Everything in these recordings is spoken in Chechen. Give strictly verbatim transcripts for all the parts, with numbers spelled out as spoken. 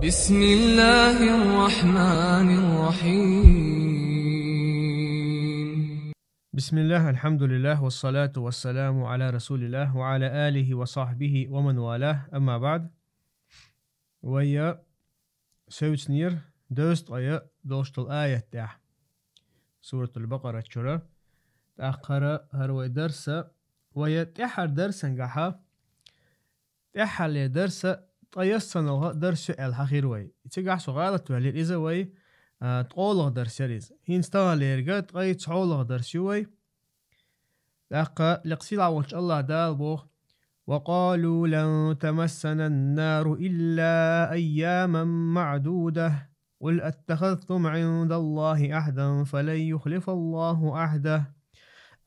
بسم الله الرحمن الرحيم. بسم الله، الحمد لله، والصلاة والسلام على رسول الله وعلى آله وصحبه ومن والاه. أما بعد. Вай севцнера дезткъеи долуш долу аят тӀехь. Суратул Бакъара чуьра. ТӀаккха хӀара вай дарс, вай тӀаьххьара дарсангахьа, тӀаьххьарлера дарс, ткъаессаналгӀа дарс ю аьлла хьахийра вай. Цигахь со гӀалат ваьллера, иза вай, а, ткъолгӀа дарс яра иза. ХӀинца таханлерга ткъе цхьолгӀа дарс ю вай. ТӀаккха лекха сийлахь волчу АллахӀ Дала боху: وقالوا لن تمسنا النار إلا أياما معدودة قل أتخذتم عند الله عهدا فلن يخلف الله عهده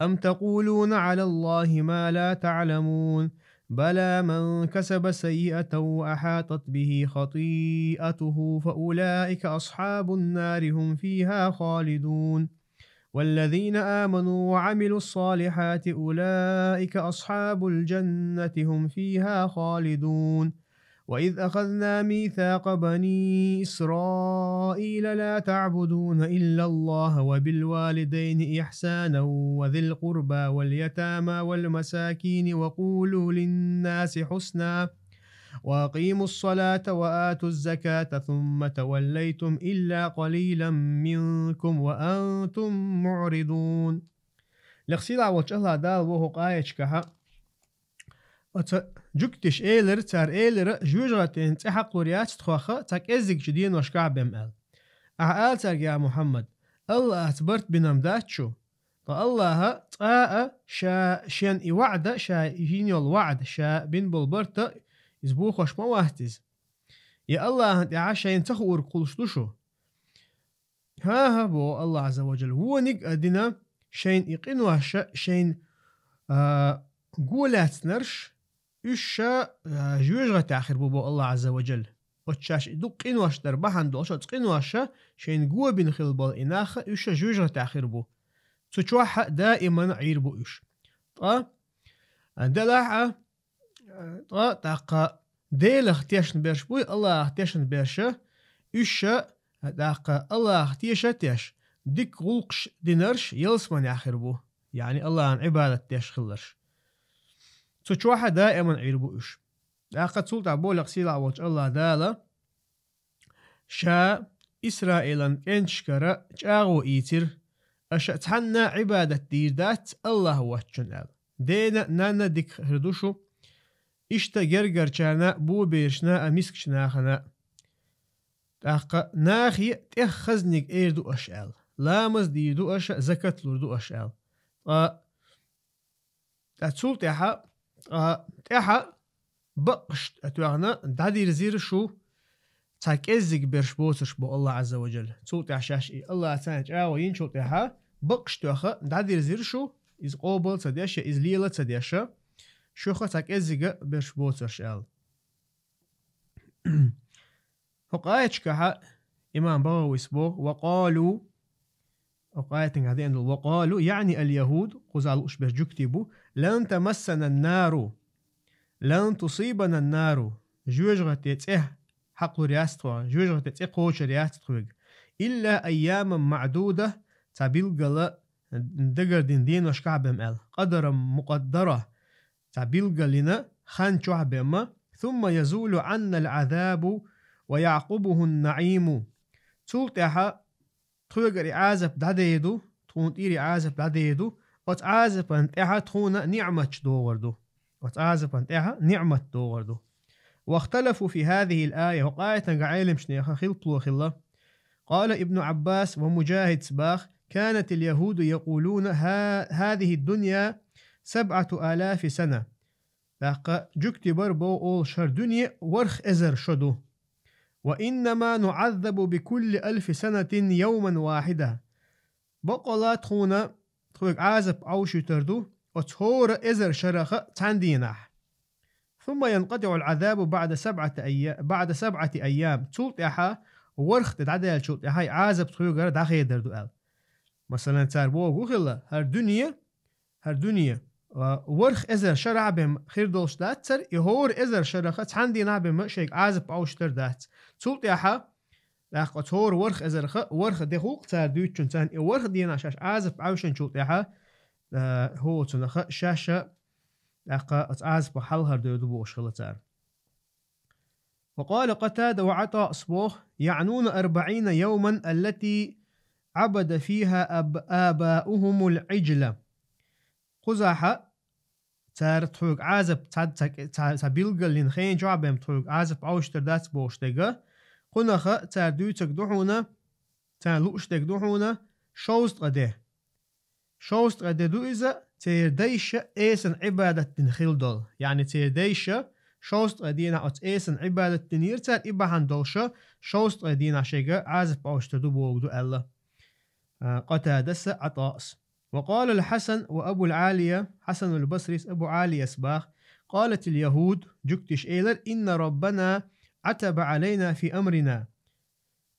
أم تقولون على الله ما لا تعلمون بلى من كسب سيئة وأحاطت به خطيئته فأولئك أصحاب النار هم فيها خالدون والذين آمنوا وعملوا الصالحات أولئك أصحاب الجنة هم فيها خالدون وإذ أخذنا ميثاق بني إسرائيل لا تعبدون إلا الله وبالوالدين إحسانا وذي القربى واليتامى والمساكين وقولوا للناس حسنا وأقيموا الصلاة وآتوا الزكاة ثم توليتم إلا قليلا منكم وأنتم معرضون. Лекха сийлахь волчу АллахӀ Дала боху хӀокху аятехь: оцу жуьгташа элира, цара элира, жоьжахатин цӀе хьакхалур яц тхох цхьа кӀеззигчу деношкахь бен аьлла. Ахьа ала цаьрга, я Мухьаммад: АллахӀаца барт бина-м дац шу? Ткъа АллахӀа цкъа а ша, шен и ваӀда, ша йина йолу ваӀда, ша бина болу барт, иза бохош ма вац иза. Я АллахӀана тӀехь шайна ца хуург кхуллуш ду шу? ХӀан-хӀа, боху АллахӀ Азза ва Джалла, вониг а дина, шайна и къинош шайна, а, го лаьцнарш, уьш ша, а, жоьжахатехь хир бу, боху АллахӀ Азза ва Джалла. Оцу шаьш и дукха къинош дар бахьана долуш, оцу къинош шайна го бина хилла болу и нах, уьш ша жоьжахатехь хир бу. Цу чохь а даиман Ӏийр бу уьш. Ткъа, а, делахь а, ткъа, тӀаккха Делах тешна берш буй, АллахӀах тешна берш, уьш ша, тӀаккха АллахӀах теша а теш, дика гӀуллакхаш динарш ялсаманехь хир бу, яъни АллахӀан Ӏибадат деш хилларш. Цу чохь а даиман Ӏийр бу уьш. ТӀаккха цул тӀаьхьа боху лекха сийлахь волчу АллахӀ Дала: Ша Исраилан кӀенташкара чӀагӀо ийцира, аша цхьанна а Ӏибадат дийр дац АллахӀ воцчунна аьлла. Дена а, нанна а дика хир ду шу, иштта гергарчарна а, боберашна а, мискачу нахана а. ТӀаккха нахе а тӀех хазаниг эр ду аша аьлла. Ламаз дийр ду аша, закат лур ду аша аьлла. Ткъа ТӀаккха цул тӀаьхьа, ткъа тӀаьхьа бакъашка тоьхна дӀадирзира шу цхьа кӀеззиг берш боцурш, боху АллахӀ Азза ва Джалла. Цул тӀаьхьа шаьш и АллахӀа царна чӀагӀо йинчул тӀаьхьа бакъашка тоьхна дӀадирзира шу, иза къобал а ца деш, я иза лела а ца деш, шуьха цхьа кӀеззига берш боцурш аьлла. ХӀокху аятехь имам БагӀавис боху: «Ва къалу», хӀокху аятехь деана долу «ва къалу», яъни аль-яхӀуд, кхузахь лууш берш жуьгтий бу: «Лан тамассана ан-нару, лан тусибана ан-нару», жоьжахатин цӀе хьакхалур яц тхо, жоьжахатин цӀе кхочур яц тхоьга, «илла айяман маъдуда», цхьа билггала дагардина деношкахь бен аьлла, «къадаран мукъаддара», цхьа билгалйина хан чохь бен ма, «сумма язулу анна аль-Ӏазабу ва яъкъубуху ан-наъиму». Цул тӀаьхьа тхоьгара и Ӏазап дӀадер ду, тхуна тӀера и Ӏазап дӀадер ду, оцу Ӏазапан тӀаьхьа тхуна ниъматаш догӀур ду. Оцу Ӏазапан тӀаьхьа ниъмат догӀур ду. «Вахталафу фи хазихил ая», хӀокху аятан гӀелимчу нехан хилпало хилла. Къала Ибну Ӏаббас ва Муджахидс баха: «Канатил яхӀуду якъулуна хазихид-дунья сабъату алафи сана». ТӀаккха жуьгтий бара боху олуш: «ХӀара дуьне ворхӀ эзар шо ду». «Ва иннама нуӀаззабу бикулли алфи санатин явман вахьида». Баккъалла тхуна, тхоьга Ӏазап Ӏовшуьйтур ду оцу хӀора эзар шарах цхьана дийнахь. «Сумма янкъатиӀул Ӏазабу баъда сабъати айя-, баъда сабъати айям». Цул тӀаьхьа, ворхӀ де дӀадаьллачул тӀаьхьа и Ӏазап тхоьгара дӀахедар ду аьлла. Масалан, цара боху хилла: «ХӀара дуьне, хӀара дуьне, ворхӀ эзар шарахь бен хир долуш дацара, и хӀора эзар шараха цхьана дийнахь бен шайга Ӏазап Ӏовшуш дар дац. Цул тӀаьхьа, тӀаккха оцу хӀора ворхӀ эзарха, ворхӀ де гӀуллакх цара дуьйцучун царна, и ворхӀ дийнахь шаьш Ӏазап Ӏовшинчул тӀаьхьа, хӀоцунаха шаьш, тӀаккха оцу Ӏазапах хьалхара дойр ду бохуш хилла цара. وقال قتادة وعطاء боху, يعنون أربعين يوما التي عبد فيها أب-، آباؤهم العجل. Кхузахьа цара тхоьга Ӏазап, цхьа, цхьа, цхьа, цхьа билгаллин хен чохь бен тхоьга Ӏазап Ӏовшуш дар дац бохуш дерг, кхунаха цара дуьйцург ду хьуна, царна лууш дерг ду хьуна, шовзткъа де. Шовзткъа де ду иза, церан дайша эсан Ӏибадат дина хилла долу. Яъни церан дайша шовзткъа дийнахь оцу эсан Ӏибадат динера цара, и бахьана долуша шовзткъа дийнахь шайга Ӏазап Ӏовшуш дар ду боху ду аьлла, а, Къатадаса, Ӏатаъас. وقال الحسن وأبو العالية, Хьасанул Басрис, Абу Ӏалияс бах, قالت اليهود, жуьгтиш элира, إن ربنا عتب علينا في أمرنا.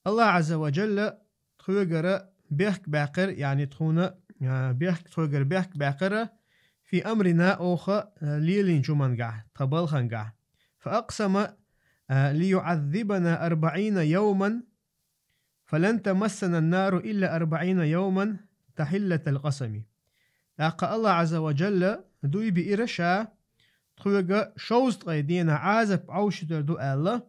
Аллах Ӏазза ва Джалла тхоьгара бехк баьккхира, яъни тхуна, а, бехк, тхоьгара бехк баьккхира, في أمرنا, оха, а, лелийначу хӀумангахь, тхан балхангахь. فأقسم, а, ليعذبنا أربعين يوما فلن تمسنا النار إلا أربعين يوما تحلة القسم. ТӀаккха Аллах Ӏазза ва Джалла дуй биира ша тхоьга шовзткъе дийнахь Ӏазап Ӏовшуш дар ду аьлла.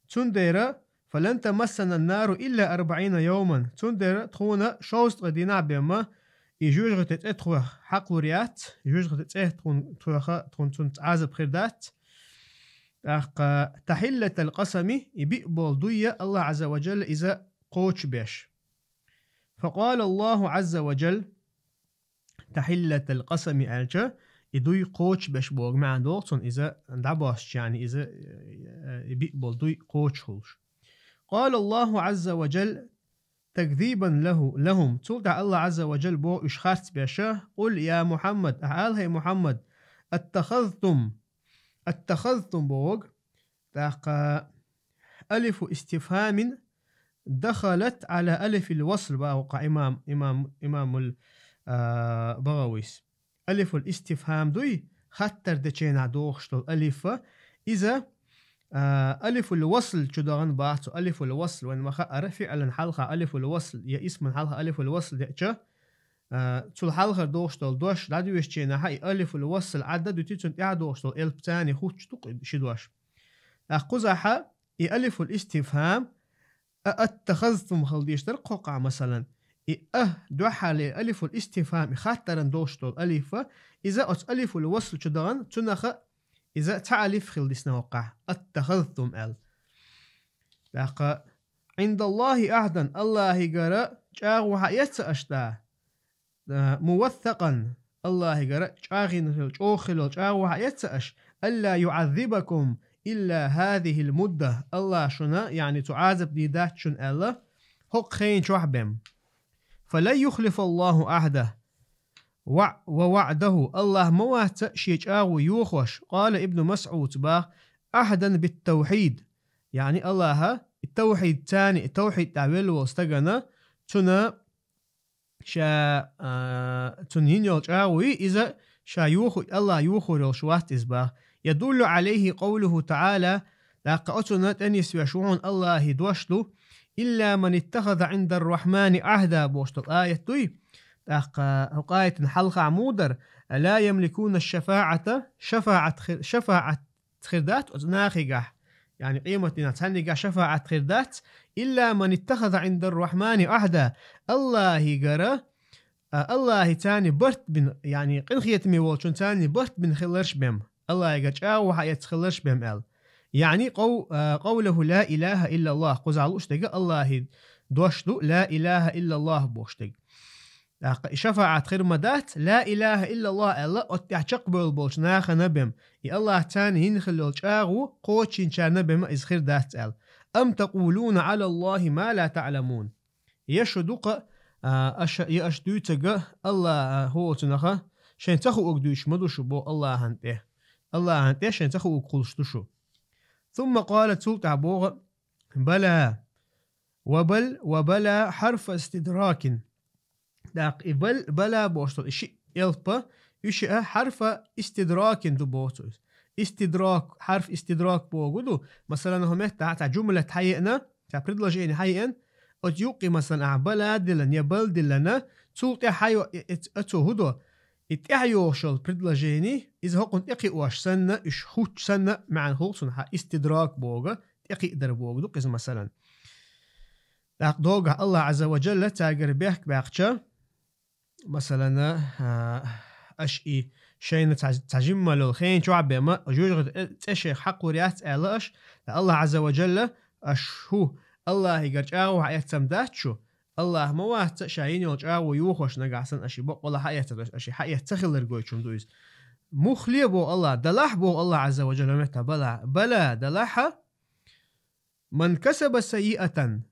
Цундела, فلن تمسنا النار إلا أربعين يوما. Цундела тхуна шовзткъе дийнахь бен ма и жоьжахати цӀе тхох хьакхалур яц, жоьжахати цӀе тхуна, тхоьха, тхуна цунца Ӏазап хир дац. ТӀаккха تحلة القسم, и биъ болу дуй Аллах Ӏазза ва Джалла иза кхочушбеш. فقال الله عز وجل, تحلة القسم аьлча, и дуй кхочушбеш боху маьӀна догӀу цунна, иза дӀабоссучу, яъни иза, э, и биъ болу дуй кхочушхуьлуш. قال الله عز وجل تكذيبا له، لهم. Цул тӀаьхьа Аллах Ӏазза ва Джалла боху уьш харц беша: قل, я Мухьаммад, ахьа ала, хӀай Мухьаммад, أتخذتم, أتخذتم боху, тӀаккха алифу истифхьамин دخلت على ألف الوصل, боху имам, имам, имамул, а, БагӀавис. Алифул истифхьам дуй, хаттар дечу хенахь дохуш долу алифа, иза, а, алифул васл чу дахана боху цо, алифул васл, вайн ма хаара, фиълан хьалха алифул васл, я исман хьалха алифул васл деъча, а, цул хьалхара дохуш долу дош дӀадоьшучу хенахь и алифул васл Ӏадда дуьту, цунна тӀаьхьа дохуш долу элп царна хӀуттуш ду ши дош. ТӀаккха кхузахьа и алифул истифхьам, а аттахазтум хила дийш дара кхоккхахь, масалан, и а дуьххьарлера алифул истифхьам, и хаттаран долуш долу алифа, иза оцу алифул васл чу дахана, цунаха иза цхьа алиф хила дисна хӀоккхахь, аттахазтум аьлла. ТӀаккха, «Ӏиндаллахи ахьдан», Аллахьигара чӀагӀо хьаэца аша да, а, мувассакъан, Аллахьигара чӀагӀйина хила, чӀогӀа хила чӀагӀо хьаэца аша, «алла юӀаззибакум илла хазихил мудда», Аллахь шуна, яъни цу Ӏазап дийр дац шуна аьлла, хӀокху хенан чохь бен. «Фалан юхлифаллаху ахьдах», ваъ-, ва ваъдаху, Аллахь ма вац шен чӀагӀо йохош, къала Ибну МасӀуд бах, «ахьдан биттавхьид», яъни Аллахьа и тавхьид цани, и тавхьид тӀехь велла волу стагана, цуна ша, а, цунна йина йолу чӀагӀо ю иза, ша йоху-, Аллахь йохор йолуш вац иза бах. «Ядуллу Ӏалайхи къовлуху таӀала», тӀаккха оцунна тӀе нисвеш ву хьуна Аллахьи дош ду, «илла ман иттахаза Ӏиндар-Рахьмани ахьда», бохуш долу аят дуй. ТӀаккха хӀокху аятан хьалха мудар, «ла ямликуна шафаӀата», шафаӀат хи-, шафаӀат хир дац оцу нахигахь, яъни къематдийнахь цхьаннигахь шафаӀат хир дац, «илла ман иттахаза Ӏиндар-Рахьмани ахьда», Аллахьигара, а, Аллахьи цани барт бина, яъни къинхетаме волчун цани барт бина хиларш бен, Аллахьигара чӀагӀо хьаэца хиларш бен аьлла. Яъни къов-, а, къовлаху «ла илаха иллаллах», кхузахь лууш дерг Аллахьи дош ду, «ла илаха иллаллах» бохуш дерг. ТӀаккха и шафаӀат хир ма дац, «ла илаха иллаллах» аьлла, оцу тӀехь чекхбевлла болчу нахана бен, и Аллахь царна йина хила йолу чӀагӀо кхочушйинчарна бен иза хир дац аьлла. «Ам такъулуна Ӏалаллахи ма ла таӀламун». Я шу дукха, а, аша, я аша дуьйцург Аллахь, а, хӀоцунаха, шайн ца хуург дуьйцуш ма ду шу, бо Аллахьан тӀе. Аллахьан тӀе шайн ца хуург хуьлуш ду шу. Сумма къала, цул тӀаьхьа боху, «Бала». Ва бал, ва бала хьарфа истидракин. ТӀаккха и бал, бала бохуш долу и шиъ элпа, Уьш а хьарфа истидракин ду боху цо иза. Истидрак, хьарф истидрак боху ду, масалан, хӀу меттахь цхьа жумлат хьаеана, цхьа предложени хьаеана, оцу юккъе, масалан, ахьа бала диллина я бал диллина, цул тӀаьхьа хьайо-, и, и, оцо хӀу до, и тӀаьхьа йогӀуш йолу предложени, иза хӀокхунна тӀекхиош санна, уьш хуттуш санна, маьӀна хуьлу цунна хьан истидрак боху, тӀекхиадар боху ду иза, масалан. ТӀаккха догахь Аллах Азза ва Джалла цаьргара бехк баьккхича, масалан, а, аша и шайна цхьа, цхьа жимма йолу хен чохь бен ма, жоьжахати цӀе шайх хьакхор яц аьлла аша, ткъа Аллах Азза ва Джалла, аша хӀу, Аллахьигара чӀагӀо хьаэцна дац шу, Аллах ма вац ша йина йолу чӀагӀо йохош нагахь санна аша и баккъалла хьаэцна, аша и хьаэцна ца хилар гойтуш хӀума ду иза. Муххале боху Аллах, далахь боху Аллах Азза ва Джалла, метта бала, бала далахьа, ман касаба саййиатан.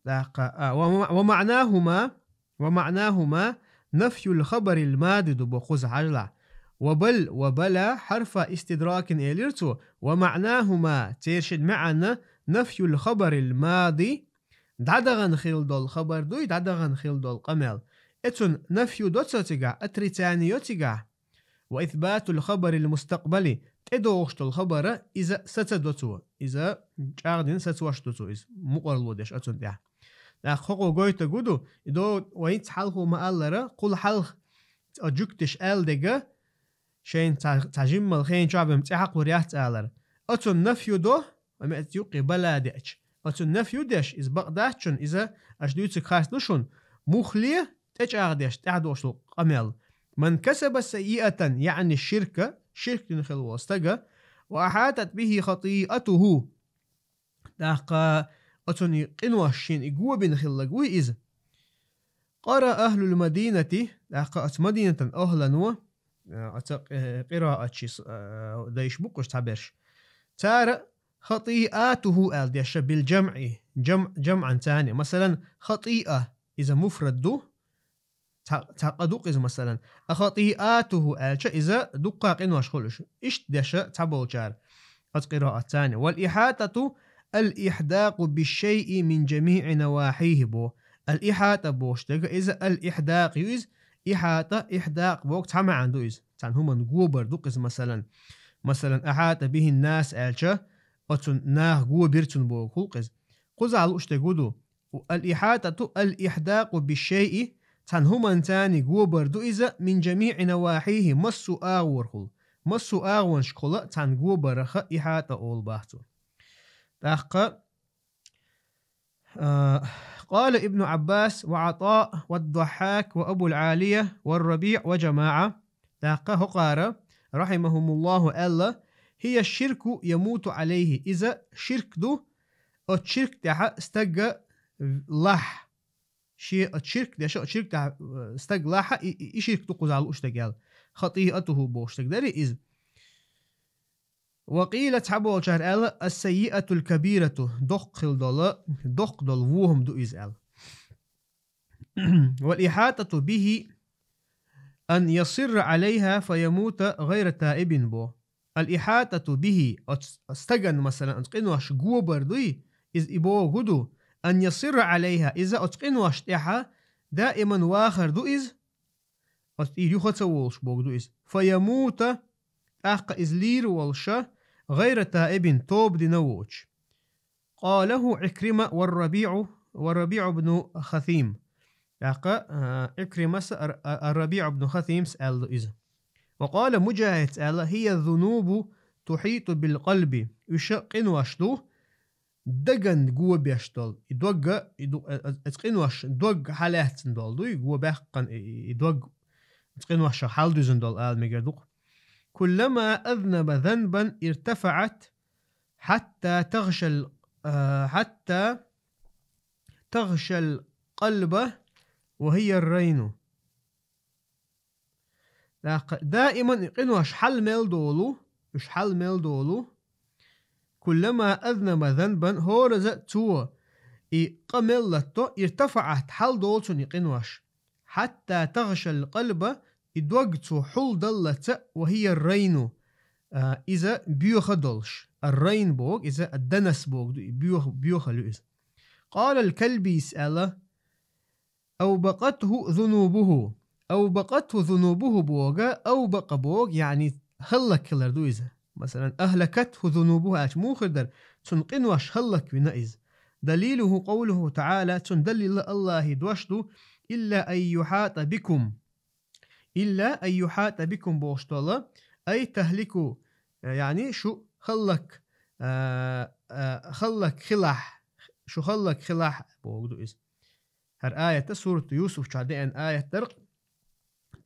ТӀаккха, а, ва ма-, ва маънахума, ва маънахума нафьюл хабарил мади ду боху кхуза хьажалахь. Ва бал, ва бала хьарфа истидракин элира цо, ва маънахума, церан шин маьӀна нафьюл хабарил мади, дӀадахана хилла долу хабар дуй, дӀадахана хилла долу къамел. Эцун нафью до цо цигахь, отрицание йо цигахь. Ва исбатул хабарил мустакъбали, тӀедогӀуш долу хабара иза саца до цо, иза чӀагӀдина сацош ду цо, иза мукъарло деш оцунна тӀехь. ТӀаккха хӀокхо гойтург хӀу ду, и до вайца хьалхо ма-аллара, кхул хьалха оцу жуьгташа аьлла дерг, шайна цхьа, цхьа жиммал хен чохь бен цӀе хьакхор яц алар. Оцунна нафью до, амма оцу юккъе бала деача. Оцунна нафью деш, иза бакъ дац шуна, иза аша дуьйцург харц ду шуна. Муххале, тӀечӀагӀдеш, тӀаьхьадогӀуш долу къамел. Ман касаба саййиатан, яъни ширка, ширк дина хилла волу стага, ва ахьатат бихи хатиатуху. ТӀаккха оцунна и къинош шена и го бина хилларг вуй иза. Къара ахлул мадинати, тӀаккха оцу Мадинатан ахлано, а, оцу къи-, къираатчис, а, дайш бу кхуш цхьаберш. Цара хатиатуху аьлла деша бил жамъи, жам-, жамъан цани. Масалан, хатиа, иза муфрад ду, цхьа, цхьа къа ду иза, масалан. А хатиатуху аьлча, иза дуккха къинош хуьлуш. Иштта деша цхьаболчара оцу къираат цани. Вал ихьатату ал ихьдакъу бишшайъи мин жамиъи навахьихи бо. Ал ихьата бохуш дерг иза ал ихьдакъ ю иза. Ихьата, ихьдакъ боху цхьа маьӀна ду иза. Цхьана хӀуманна гобар ду иза, масалан. Масалан, ахьата бихин нас аьлча, оцу наха гобира цунна боху хӀу иза. Кхузахь лууш дерг хӀу ду. Ал ихьатату ал ихьдакъу бишшайъи, цхьана хӀуманна цани гобар ду иза, мин жамиъи навахьихи, массо а агӀорхула. Массо а агӀонашкахула цхьана гобараха ихьата олу боху цо. ТӀаккха, а, къала Ибну Ӏаббас ва Ӏатаъ ва Дахьхьак ва Абул Ӏалия ва Рабиъ ва жамаӀа. ТӀаккха хӀокхара, рахьимахумуллаху, аьлла, хия ширку ямуту Ӏалайхи. Иза ширк ду, оцу ширк тӀехь стаг лахь. Шен оцу ширк деша, оцу ширк тӀехь, э, стаг лахь, и, и, и ширк ду кхузахь лууш дерг аьлла. Хатиатуху бохуш дерг дарий иза. Ва къийла, цхьаболчара аьлла, ас-саййиатул кабирату, доккха хилла долу, доккха долу вон хӀума ду иза аьлла. Вал ихьатату бихи ан ясирра Ӏалайха фа ямута гӀайра таибин бо. Ал ихьатату бихи, оцу стагана, масалан, оцу къинош гобар дуй, иза и боху хӀу ду, ан ясирра Ӏалайха, иза оцу къинош тӀехь даиман вахар ду иза, оцу тӀера юха ца волуш боху ду иза. Фа ямута, тӀаккха иза лийр волуша, гӀайра таибин, тоба дина воцуш. Къалаху Ӏикрима ва Рабиъу, ва Рабиъу бну Хасим. ТӀаккха, а, Ӏикримас а, а, а, Рабиъу бну Хасимс аьлла иза. Ва къала Муджахидс аьлла, хия зунубу тухьиту бил къалби. Уьша къинош ду, даган гобеш долу. И догга, и ду-, э, э, эцу къинош дог хьалаьцна долу дуй, гобаьккхина и, и, и дог, эцу къиноша хьалдуьзна долу ала мегар ду-кх. Куллама азнаба занбан иртафаъат хьатта тагӀшал, а, хьатта тагӀшал къалба ва хия райну. ТӀаккха даиман и къинош хьал мел долу, уьш хьал мел долу. Куллама азнаба занбан, хӀораза цо и къа мел латто, иртафаъат, хьал долу цунна и къинош. Хьатта тагӀшал къалба, и дог цо хьулдаллаца, ва хия райну, а, иза боьха долуш. Ар-райн боху, иза ад-данас боху ду, и боьха, боьхалла ю иза. Къалал Калбийс аьлла, авбакъатху зунубуху. أوبقته ذنوبه боху, أوبق боху, яъни хӀаллакьхилар ду иза. Масалан, أهلكته ذنوبه аьлча муха хир дара? Цуьнан къинош хӀаллакьвина иза. دليله قوله تعالى, цуьнан далил АллахӀан дош ду: إلا أن يحاط بكم. إلا أن يحاط بكم бохуш долу, أي تهلكوا, яъни шу хӀаллак-, а, а, хӀаллакьхилахь, шу хӀаллакьхилахь бохург ду иза. ХӀара аят а сурат Юсуф чохь деана аят дара.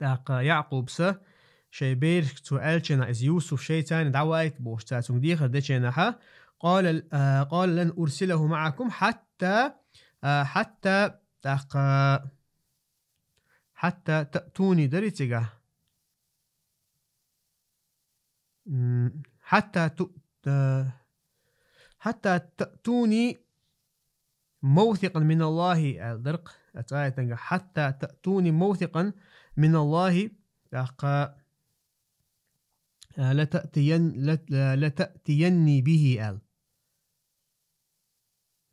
ТӀаккха Якъубс шайн берашка цо аьллачу хенахь, иза Юсуф шайца дӀавайта бохуш цара цуьнга дехар дечу хенахь, قال، а, قال لن أرسله معكم حتى, а, حتى, тӀаккха حتى تأتوني дарий цигахь? М, حتى تؤ-, а, حتى تأتوني موثقا من الله, аьлла дара-кх оцу аятангахь, حتى تأتوني موثقا من الله, тӀаккха, а, لتأتين-, لت-, لتأتيني به аьлла.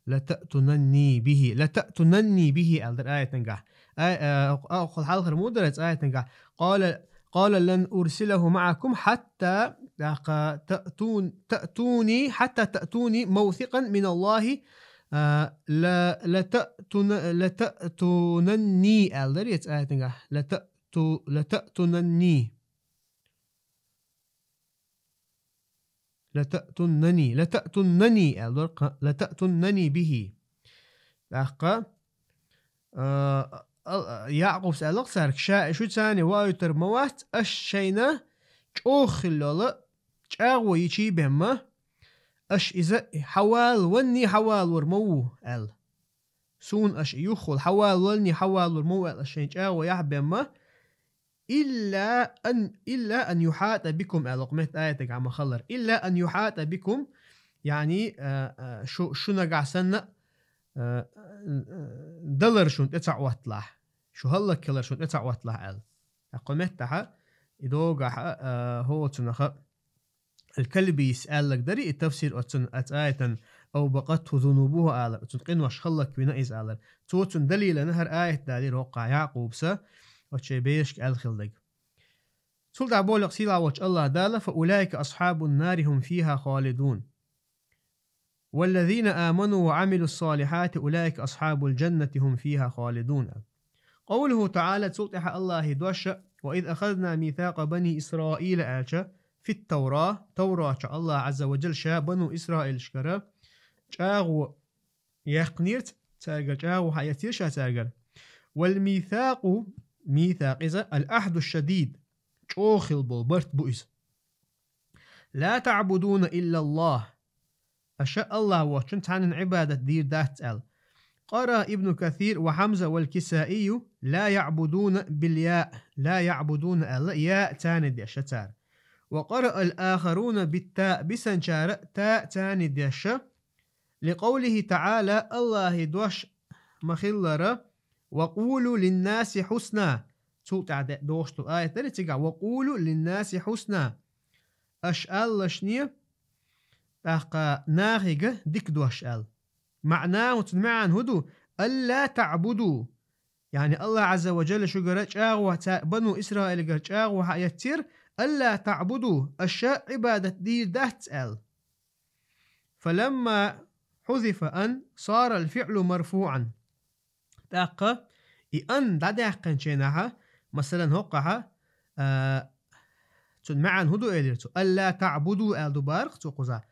لتأتونني به, لتأتونني به аьлла дара аятангахь. Ай, а, а, хьалхара муха дара оцу аятангахь? قال، قال لن أرسله معكم حتى, тӀаккха تأتون-, تأتوني، حتى تأتوني موثقا من الله, а, لا، لتأتون-, لتأتونني аьлла дара оцу аятангахь. لتأتو-, لتأتونني. لتأتونني, لتأتونني аьлла дара-кх, لتأتونني به. ТӀаккха, а, ал-, Якъубс аьлла-кх цаьрга: ша и шуьца вуьйтур ма вац, аш шайна чӀогӀа хилла йолу чӀагӀо йичий бен ма, аш иза хьавалаванний хьавалавур ма ву, аьлла. Суна аш и юххехула хьавалаванний хьавалавур ма ву аьлла, аш шайна чӀагӀо яхь бен ма, إلا أن، إلا أن يحاط بكم аьлла, хӀокху метта аятагахь ма-хиллара. إلا أن يحاط بكم, яъни, а, а, шу, шу нагахь санна, а, а, далар шуна тӀе ца Ӏотталахь, шу хӀаллакьхилар шуна тӀе ца Ӏотталахь аьлла. ТӀаккха хӀокху меттахь, и догахь, а, хӀокху цунах Аль-Калбийс аьлларг дара и тафсир оцу, оцу аятан, أوبقته ذنوبه алар, оцу къинош хӀаллакьвина иза алар. Цо цуьнан далилана хӀара аят далийра хӀокхахь Якъубс, оцу шайн берашка аьлла хилла дерг. Цул тӀаьхьа боху-кх сийлахь волчу АллахӀ Дала: فأولئك أصحاب النار هم فيها خالدون. والذين آمنوا وعملوا الصالحات أولئك أصحاب الجنة هم فيها خالدون. قوله تعالى, цул тӀаьхьа АллахӀан дош: وإذ أخذنا ميثاق بني إسرائيل аьлча, في التوراة, Таврат чу АллахӀ Ӏазза ва Джалла ша бану Исраилашкара чӀагӀо яьккхинера, цаьргара чӀагӀо хьаэцнера ша цаьргара. والميثاق, мийсакъ иза, العهد الشديد, чӀогӀа хилла болу барт бу иза. لا تعبدون إلا الله. Аша АллахӀ воцчунна цхьаннан Ӏибадат дийр дац аьлла. قرأ ابن كثير وحمزة والكسائي لا يعبدون بالياء, لا يعبدون аьлла, яа царна дешна цара. وقرأ الآخرون بالتاء, бисанчара таа царна дешна. لقوله تعالى, АллахӀан дош ма-хиллара: وقولوا للناس حسنا. Цул тӀаьхьа де-, догӀуш долу аят дара цигахь: وقولوا للناس حسنا. Аша алалашне, тӀаккха нахе дика дош аьлла. معناه, цуьнан маьӀна хӀун ду? ألا تعبدوا. Яъни АллахӀ Ӏазза ва Джалла шуьгара чӀагӀо, ца-, бану Исраилгара чӀагӀо хьаэцнера, ألا تعبدوا, аша Ӏибадат дийр дац аьлла. فلما حذف أن صار الفعل مرفوعا. ТӀаккха и أن дӀадаьккхинчу хенахь, масалан, хӀокхахь, а, цуьнан маьӀна хӀун ду элира цо? ألا تعبدوا аьлла ду бара-кх цо кхузахь.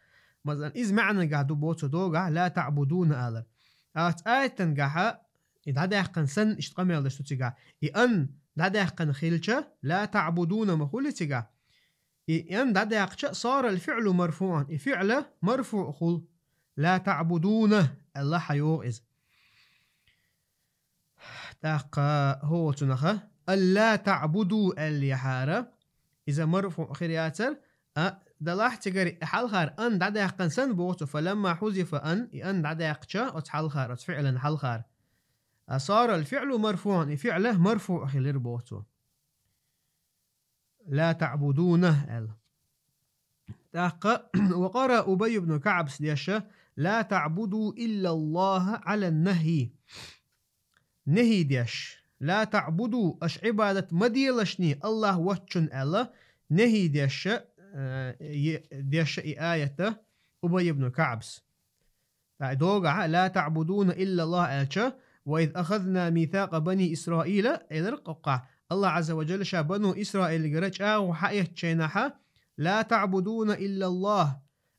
Масалан, иза маьӀнагахь ду боху цо догахь, لا تعبدون алар. Оцу аятангахь и дӀадаьккхина санна иштта къамел деш ду цигахь. И أن дӀадаьккхина хилча, لا تعبدون ма хуьлу цигахь. И أن дӀадаьккхича, صار الفعل مرفوعا, и фиӀл марфуӀ хуьлу. لا تعبدون аьлла хьайогӀу иза. ТӀаккха хӀокху цунах ألا تعبدوا аьллехьара, иза марфуӀ хир яцара, а, делахь цигара и хьалхара أن дӀадаьккхина санна боху цо, فلما حذف أن, и أن дӀадаьккхича, оцу хьалхара, оцу фиӀлан хьалхара. А, صار الفعل مرفوعا, и фиӀл марфуӀ хилира боху цо. لا تعبدون аьлла. ТӀаккха وقرأ أبي بن كعبس дешна: لا تعبدوا إلا الله على النهي. Нахьи деш. «لا تعبدوا», аша Ӏибадат ма делашний Аллахь воцчунна аьлла, нахьи деш, э, е-, деш и аята Убай ибн КаӀбас. ТӀаккха догахь «لا تعبدون إلا الله» аьлча, «وإذ أخذنا ميثاق بني إسرائيل» элира кхузахь, Аллахь Ӏазза ва Жалла ша Бану Исраилгара чӀагӀо хьаэцначохь, «لا تعبدون إلا الله»,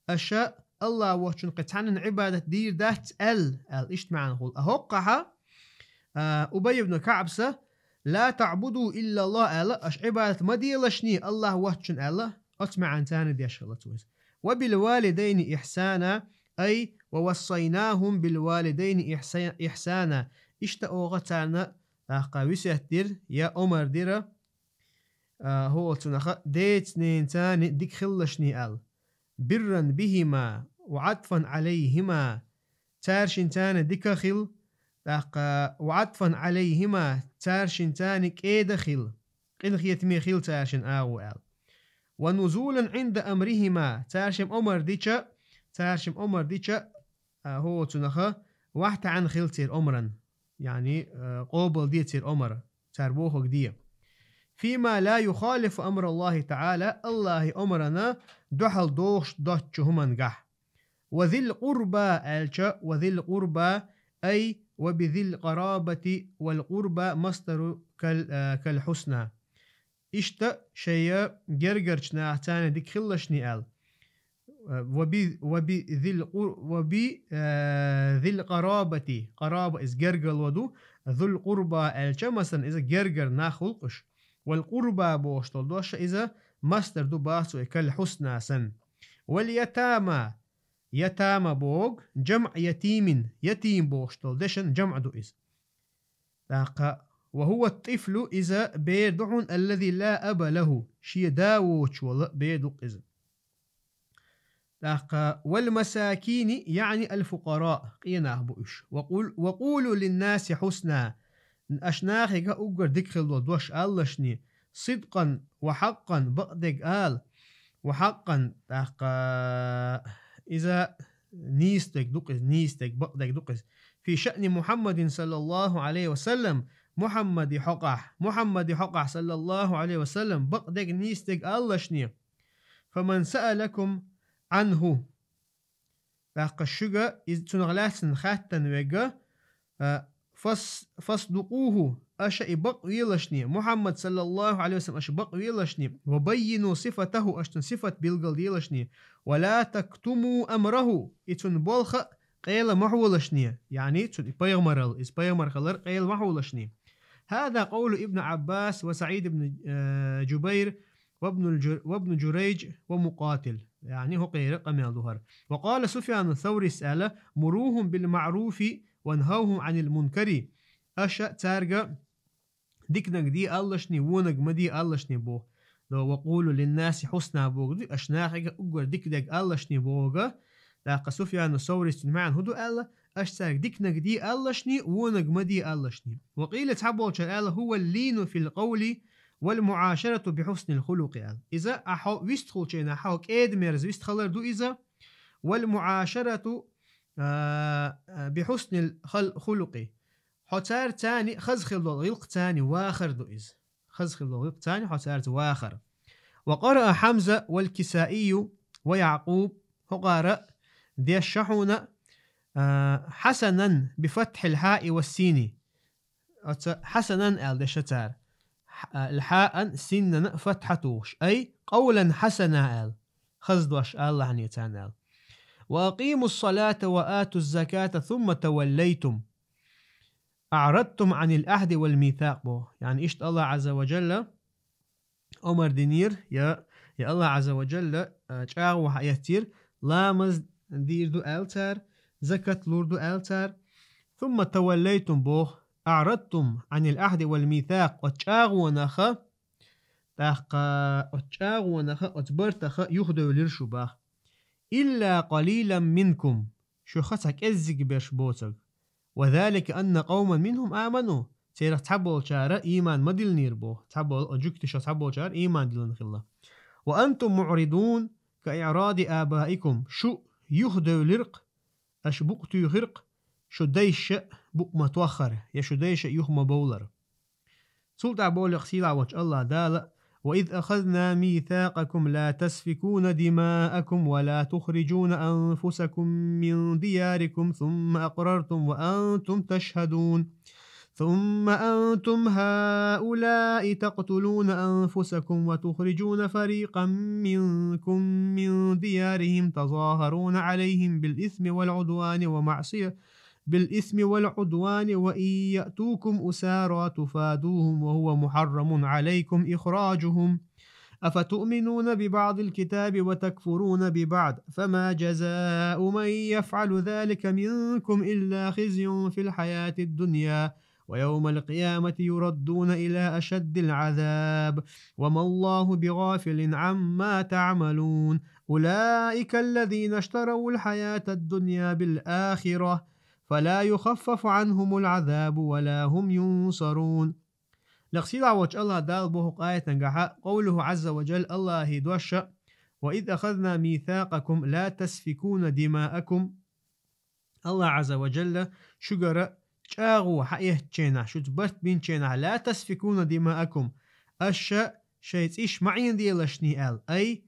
аша Аллахь воцчунна кхин цхьаннена Ӏибадат дийр дац аьлла, аьлла, иштта маьӀна хул. А хӀокхахь, а, Убай ибн КаӀбас «لا تعبدوا إلا الله» аьлла, аша Ӏибадат ма делашний Аллахь воцчунна аьлла, оцу маьӀнах деш хилла цо иза. «وبالوالدين إحسانا», ай «ووصيناهم بالوالدين إحسا-، إحسانا». Иштта оха царна тӀаккха весет дира, я омар дира, а, хӀокху цунах, деца-ненаца дика хилалашний аьлла. «برا بهما وعطفا عليهما», цаьршинца дика хила, тӀаккха «وعطفا عليهما», цаьршинца кӀеда хила, къинхетаме хила цаьршинна агӀо аьлла. «ونزولا عند أمرهما», цаьршимма омар дича, цаьршимма омар дича, а, хӀокху цунах вахьтаьӀна хила церан омарна, яъни, а, къобалде церан омар, цара бохург де. «فيما لا يخالف أمر الله تعالى», Аллахьан омарна дуьхьал догӀуш доцучу хӀумангахь. «وذي القربى» аьлча, «وذي القربى», ай «وبذي القرابة», «والقربى مصدر كال-، а, كالحسنى». Иштта шайн гергарчу нахаца дика хилалашний аьлла. «وب-، وبذي القر-، وب-», а, «ذي القرابة», къараба иза гергарло ду, «ذو القربى» аьлча, масалан, иза гергара нах хуьлу уьш. «والقربى» бохуш долу дош иза масдар ду боху цо, «كالحسنى» санна. «واليتامى», ятама боху, «جمع يتيم», ятим бохуш долу дешан жамӀ ду иза. ТӀаккха, «وهو الطفل», иза бер ду хьуна, «الذي لا أب له», шен да воцуш волу бер ду иза. ТӀаккха, «والمساكين», яъни «الفقراء», къен нах бу уьш. «وقول-، وقولوا للناس حسنا», аша нахе уггар дика хила долу дош алалашний, «صدقا وحقا», бакъдерг ала, «وحقا», тӀаккха, иза нийса дерг ду иза, нийса дерг, бакъдерг ду иза. «في شأن محمد صلى الله عليه وسلم», Мухьаммади хьокъахь, Мухьаммади хьокъахь, саллаллаху Ӏалайхи ва саллам, бакъдерг, нийса дерг алалашний. «فمن سألكم عنه», тӀаккха шуьга иза цунах лаьцна хаттан вега, а, «فص-، فاصدقوه», аша и бакъ велашний, Мухьаммад, саллаллаху Ӏалайхи ва саллам, аша бакъ велашний, «وبينوا صفته», аша цун сифат билгал делашний, «ولا تكتموا أمره», и цун болх къела ма хьолашний, яъни цун и пайхамарал, иза пайхамар хилар къела ма хьолашний. «هذا قول ابن عباس وسعيد بن، آ، جبير وابن الج-، وابن جريج ومقاتل». Яъни хӀокхеран къамел ду хӀара. «وقال سفيان الثوري», аьлла: «مروهم بالمعروف وانهوهم عن المنكر». Аша цаьрга диканиг де алалашний, вониг ма де алалашний боху. «وقولوا للناس حسنا» боху, аша нахе уггар дика дерг алалашний боху. ТӀаккха Суфьяну Саврис цуьнан маьӀна хӀун ду аьлла? Аша цаьрга диканиг де алалашний, вониг ма де алалашний. «وقيل», цхьаболчара аьлла: «هو اللين في القول والمعاشرة بحسن الخلق», аьлла. Иза ахьа вистхуьлучу хенахь хьо кӀеда-мерза вистхалар ду иза. «والمعاشرة», а, а, «بحسن الخل-، الخلق». Хьо цаьрца хаза хила долу гӀиллакхца вахар ду иза. Хаза хила долу гӀиллакхца хьо цаьрца вахар. «وقرأ حمزة والكسائي ويعقوب», хӀокхара дешна хьуна, а, «حسنا بفتح الحاء والسين». Оцу «حسنا» аьлла дешна цара. Хьа-, а, «الحاء», «سنا» фатхьа тухуш. «أي قولا حسنا» аьлла. Хаза дош алалахьний царна аьлла. «وأقيموا الصلاة وآتوا الزكاة ثم توليتم». «أعرضتم عن العهد والميثاق» боху. Яъни иштта Аллах Ӏазза ва Джалла омар динера, я, я Аллах Ӏазза ва Джалла, а, чӀагӀо хьаэццера, ламаз дийр ду аьлла цара, закат лур ду аьлла цара. «ثم توليتم» боху, «أعرضتم عن العهد والميثاق», оцу чӀагӀонах, тӀаккха оцу чӀагӀонах, оцу бартах юхадевлира шу боху. «إلا قليلا منكم», шух цхьа кӀеззиг берш боцург. «وذلك أن قوما منهم آمنوا», церах цхьаболчара ийман ма диллинера боху, цхьаболу, оцу жуьгташах цхьаболчара ийман диллина хилла. «وأنتم معرضون كإعراض آبائكم», шу юхадевлира-кх, аша букъ туьйхира-кх, шу дайша букъ ма-тоххара, я шу дайша юха ма-бовлара. Цул тӀаьхьа боху лекха сийлахь волчу АллахӀ Дала: وإذ أخذنا ميثاقكم لا تسفكون دماءكم ولا تخرجون أنفسكم من دياركم ثم أقررتم وأنتم تشهدون. ثم أنتم هؤلاء تقتلون أنفسكم وتخرجون فريقا منكم من ديارهم تظاهرون عليهم بالإثم والعدوان ومعصية بالإثم والعدوان وإن يأتوكم أسارى تفادوهم وهو محرم عليكم إخراجهم. أفتؤمنون ببعض الكتاب وتكفرون ببعض، فما جزاء من يفعل ذلك منكم إلا خزي في الحياة الدنيا، ويوم القيامة يردون إلى أشد العذاب، وما الله بغافل عما تعملون. أولئك الذين اشتروا الحياة الدنيا بالآخرة، فلا يخفف عنهم العذاب ولا هم ينصرون. Лекха сийлахь волчу АллахӀ Дала боху къаятангахьа, قوله عز وجل, АллахӀан дош: وإذ أخذنا ميثاقكم لا تسفكون دماءكم. АллахӀ Азза ва Джалла шуьгара чӀагӀо хьаэцначу хенахь, шуьца барт бинчу хенахь, لا تسفكون دماءكم, аша шайн цӀиш ма Ӏенаделашний аьлла, أي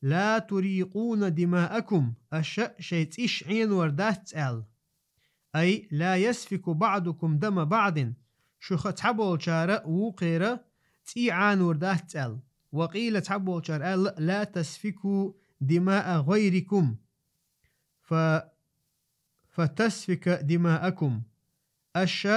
لا تريقون دماءكم, аша шайн цӀиш Ӏенор дац аьлла. أي لا يسفك بعضكم دم بعض, шух цхьаболчара вукхеран цӀий Ӏенор дац аьлла. وقيل, цхьаболчара аьлла, لا تسفكوا دماء غيركم, ف فتسفك دماءكم. Аша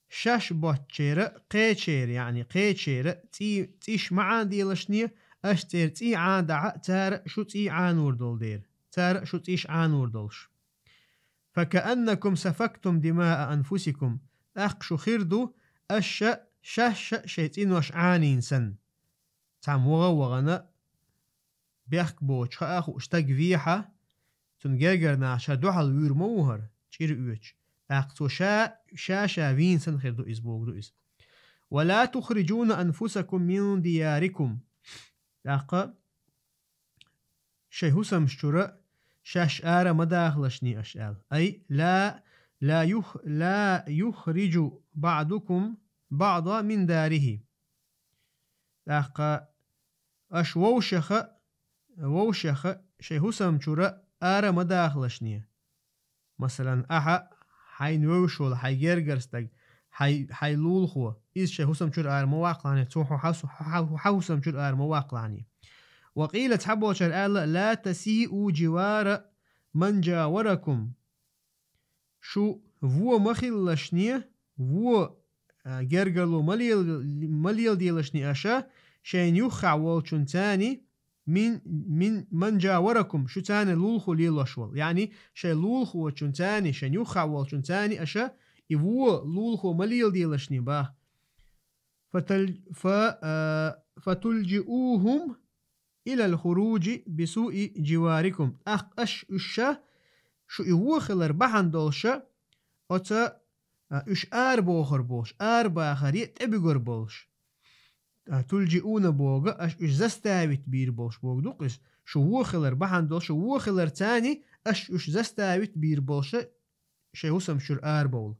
шаьш боцчеран кхечеран, яъни кхечеран цӀий, цӀиш ма Ӏенаделашний, аша церан цӀий Ӏенадахь, цара шу цӀий Ӏенор долу дела, цара шу цӀиш Ӏенор долуш. فكأنكم سفكتم دماء أنفسكم. ТӀаккха шу хир ду, аша шаьш шайн цӀенош Ӏенийна санна. Цхьамма ваха а вахана, бехк боцуш хаа хууш стаг вехьа, цуьнан гергара нах ша дуьхьал вуьйр ма ву хӀара, чӀир оьцуш. ТӀаккха цо ша, ша-ша вийна санна хир ду иза, бохург ду иза. ولا تخرجون أنفسكم من دياركم. ТӀаккха шайн хӀусамаш чуьра шаьш ара ма дахалашний аша аьлла. أي لا، لا يخ-، لا يخرج بعضكم بعضا من داره. ТӀаккха аша вовшаха, вовшаха шайн хӀусам чуьра ара ма дахалашний. Масалан, ахьа, хьайна вевзаш волу хьайн гергара стаг, хьайн, хьайн лулахо, иза шайн хӀусам чуьра ара ма ваккхалахьний, цо хьо хьан, хьан, хьан хӀусам чуьра ара ма ваккхалахьний. وقيل, цхьаболчара аьлла, لا تسيئوا جوار من جاوركم. Шу вон ма хилалашний, вон, а, гергарло ма лел-, ма леладелашний аша шайна юххехь волчунцаний, من، من، من جاوركم, шуьцаний лулахо лелош волу. Яъни, шайн лулахочунцаний, шайна юххехь волчунцаний аша и вон лулахо ма леладелашний боху. فتل-، ف-، а, فتلجئوهم إلى الخروج بسوء جواركم. ТӀаккха аша уьш ша, шу и вон хилар бахьана долуша, оцу, а, уьш арабохур болуш, арабахаре тӀебуьгур болуш. А, تلجئون боху, аша уьш заставить бийр болуш бохург ду-кх иза. Шу вон хилар бахьана долуша, вон хиларцаний аша уьш заставить бийр болуша, шайн хӀусам чуьра арабовла.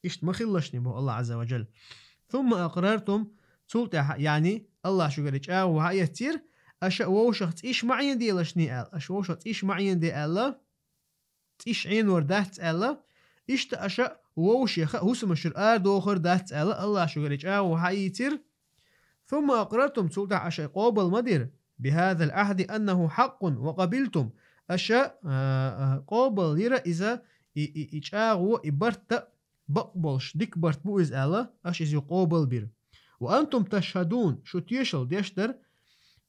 Иштта ма хилалашний боху АллахӀ Азза ва Джалла. ثم أقررتم, цул тӀаьхьа, яъни, АллахӀ шуьгара и чӀагӀо хьаэцира, аша вовшах цӀиш ма Ӏенаделашний аьлла, аша вовшах цӀиш ма Ӏенаде аьлла, цӀиш Ӏенор дац аьлла, иштта аша вовшех хӀусамаш чуьра арадохур дац аьлла, АллахӀ шуьгара и чӀагӀо хьаийцира. ثم أقررتم, цул тӀаьхьа аша и къобал ма дира, بهذا العهد أنه حق وقبلتم. Аша, а, а, къобал йира иза, и, и, и чӀагӀо, и барт а бакъ болуш, дика барт бу иза аьлла, аша иза къобал бира. وأنتم تشهدون, шу тешалла деш дара,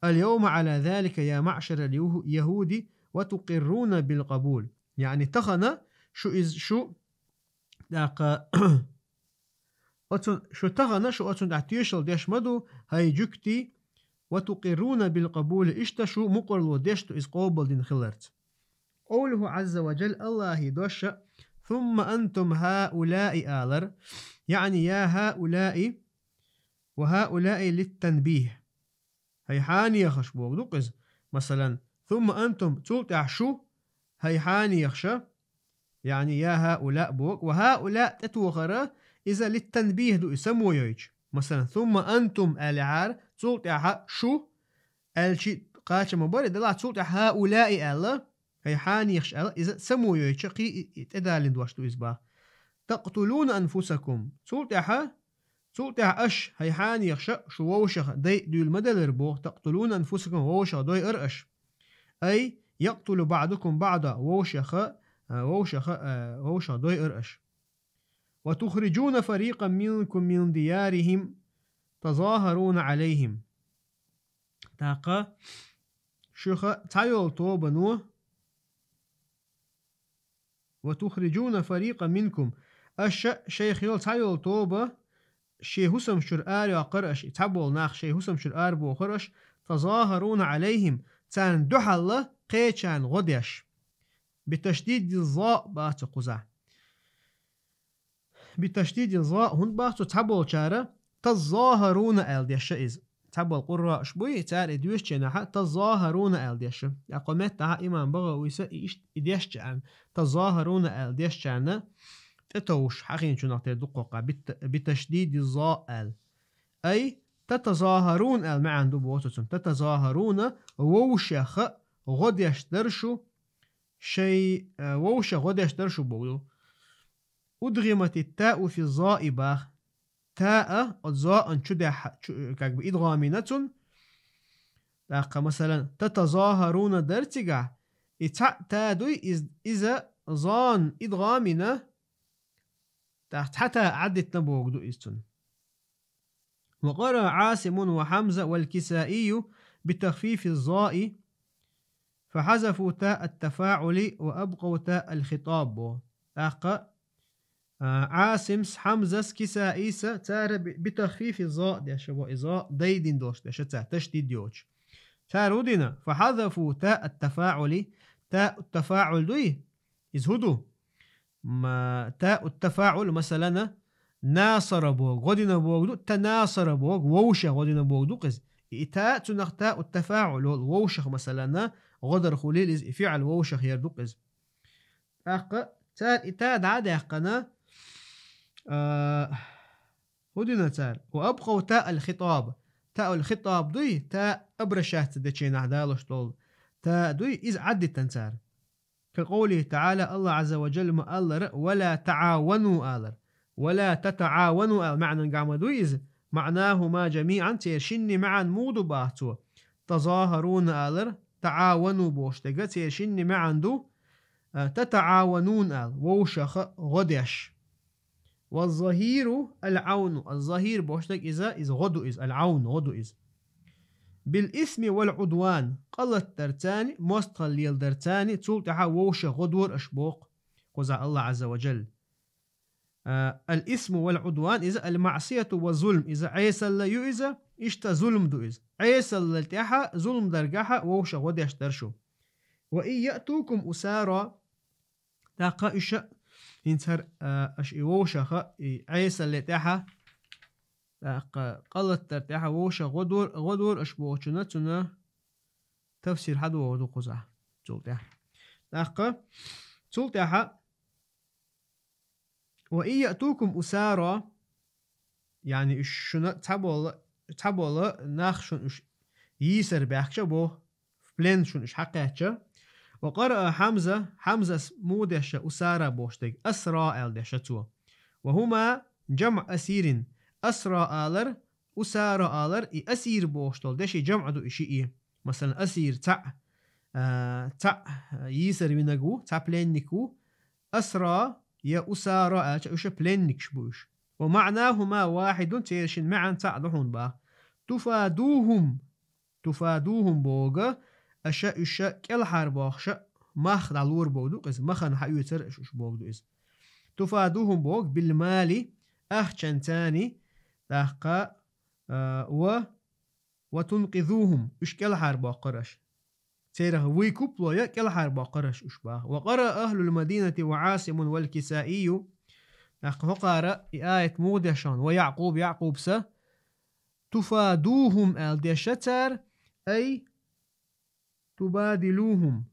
اليوم على ذلك يا معشر اليه-، اليهود وتقرون بالقبول. Яъни тахана шу иза, шу, тӀаккха, оцун, шу тахана, шу оцун тӀехь тешалла деш ма ду, хӀай жуьгтий, وتقرون بالقبول, иштта шу мукъарло деш ду иза къобалдина хиларца. قوله عز وجل, АллахӀан дош, ثم أنتم هؤلاء алар, яъни يا هؤلاء وهؤلاء للتنبيه. ХӀай хьанехаш бохург ду-кх иза. Масалан, ثم أنتم, цул тӀаьхьа шу, хӀай хьанехаша, яъни يا هؤلاء боху, وهؤلاء тӀетохара, иза للتنبيه ду, и само йойчу. Масалан, «ثم أنتم» аьллехьара, цул тӀаьхьа «шу» аьлча кхача ма бара, делахь цул тӀаьхьа «هؤلاء» аьлла, хӀай хьанехаш аьлла, иза самойойча кхы и, и тӀедалина дош ду иза бах. «تقتلون أنفسكم». Цул тӀаьхьа, цул тӀаьхьа аш, хӀай хьанехаша, шу вовшах дайа дуьйла ма делар боху, «تقتلون أنفسكم», вовшах дойар аш. «أي يقتل بعضكم بعضا», вовшаха, а, вовшаха, а, вовшах дойар аш. «وتخرجون فريقا منكم من ديارهم تظاهرون عليهم». ТӀаккха шуьха цхьайолу тобано, «وتخرجون فريقا منكم», аша шайх йолу цхьайолу тоба шен хӀусамчуьра арайоккхура аша, и цхьаболу нах шен хӀусамчуьра арабохура аша, «تظاهرون عليهم», царна дуьхьал кхечарна гӀо деш. «بتشديد الظاء» бац кхузахь. «بتشديد الظاء», хӀунда бах цо цхьаболчара «تظاهرون» аьлла дешша иза. Цхьаболу къурраъш буй, цара и доьшучу хенахь «تظاهرون» аьлла дешша. ТӀаккха меттахь имам БагӀавис и иштта и дешча аьлла, «تظاهرون» аьлла дешчарна тӀетовш хьахийначунах тера дуккхаккха, «بت-, بتشديد الظاء» аьлла. «أي تتظاهرون» аьлла маьӀна ду боху цуьнан. «تتظاهرون» вовшаха гӀо деш дара шу, шай, а, вовшах гӀо деш дара шу боху. «أدغمت التاء في الظاء» бах. Таа оцу зоан чу дехьа, чу, как бы идгӀам йина цунна. ТӀаккха, масалан, «تتظاهرون» дара цигахь, и цхьаъ та дуй, из-, иза зоан идгӀам йина, тӀаккха цхьа та Ӏаддитина боху ду иза цунна. «وقرأ عاصم وحمزة والكسائي بتخفيف الظاء فحذفوا تاء التفاعل وأبقوا تاء الخطاب» боху. ТӀаккха, а, Ӏасимс, Хьамзас, Кисаис, цара би-, «بتخفيف الظاء» дешша боху, и зо дайдина долуш дешша цара, ташдид йоцуш. Цара хӀун дина? «فحذفوا تاء التفاعل». Таа тафаӀул дуй? Иза хӀун ду? Ма, таа тафаӀул, масалана, «насара» боху, гӀо дина боху ду, «танасара» боху, вовшах гӀо дина боху ду-кх иза. И таа цунах таа тафаӀул йолу, вовшах, масалана, гӀо дар хуьлийла иза, и фиӀал вовшах яр ду-кх иза. ТӀаккха цара и таа дӀа а даьккхина, а, хӀун дина цара? «وأبقوا تاء الخطاب». Таа ал-хитаб дуй, таа обращаться дечу хенахь далош долу таа дуй, иза Ӏаддитина цара. «كقوله تعالى», АллахӀ Ӏазза ва Джалла ма-аллара: «ولا تعاونوا» алар. «ولا تتعاونوا» ала маьӀнан гамма дуй иза. «معناهما جميعا», церан шинна маьӀна муха ду бах цо? «تظاهرون» алар, «تعاونوا» бохуш дерг церан шинна маьӀна ду, а, «تتعاونون» ала, вовшаха гӀо деш. «والظهير العون», аз-захир бохуш дерг иза, иза гӀо ду иза, ал-Ӏаун гӀо ду иза. «بالإثم والعدوان», къа латдарцани, мостагӀалла леладарцани, цул тӀаьхьа вовшах гӀо дора аша боху, кхузахь АллахӀ Ӏазза ва Джалла. А, «الإثم والعدوان», иза «المعصية والظلم», иза Ӏесалла ю иза, иштта зулм ду иза. Ӏесалла тӀаьхьа, зулм даргахьа вовшах гӀо деш дара шу. «وإن يأتوكم أسارى», тӀаккха уьш а, хӀинца хӀара, а, аша и вовшаха, и Ӏесалле тӀаьхьа, тӀаккха къа латдар тӀаьхьа вовшах гӀо дор-, гӀо дора аша бохучунна, цунна тафсир хьадогӀу ду кхузахь, цул тӀаьхьа. ТӀаккха цул тӀаьхьа: «وإن يأتوكم أسارى», яъни уьш шуна цхьаболу, цхьаболу нах шуна уьш йийсар баьхкича боху, в плен шуна уьш хьакхаьчча. «وقرأ حمزة», Хьамзас муха дешша «أسارى» бохуш дерг, «أسرى» аьлла дешша цо. «وهما جمع أسير». «أسرى» алар, «أسارى» алар, и «أسير» бохуш долу деши жамӀ ду и шиъ. Масалан, асир цхьаъ, а, цхьаъ йийсар винаг ву, цхьа пленник ву. «أسرى» я «أسارى» аьлча, уьш пленникаш бу уьш. «ومعناهما واحد», церан шин маьӀна цхьаъ ду хьуна бах. «تفادوهم», «تفادوهم» боху, аша уьш кӀелхьара бохуша, мах дӀалора боху ду иза, махана хьаоьцура аша уьш боху ду иза. «تفادوهم» боху «بالمال», ахчанцани, тӀаккха, а, «و، وتنقذوهم», уьш кӀелхьара боккхура аша. Церах вуй куп ло я кӀелхьара боккхура аша уьш бах. «وقرأ أهل المدينة وعاصم والكسائي». ТӀаккха хӀокхара и аят муха дешан, ва Якъуб, Якъубса, «تفادوهم» аьлла дешша цара, «أي تبادلوهم»,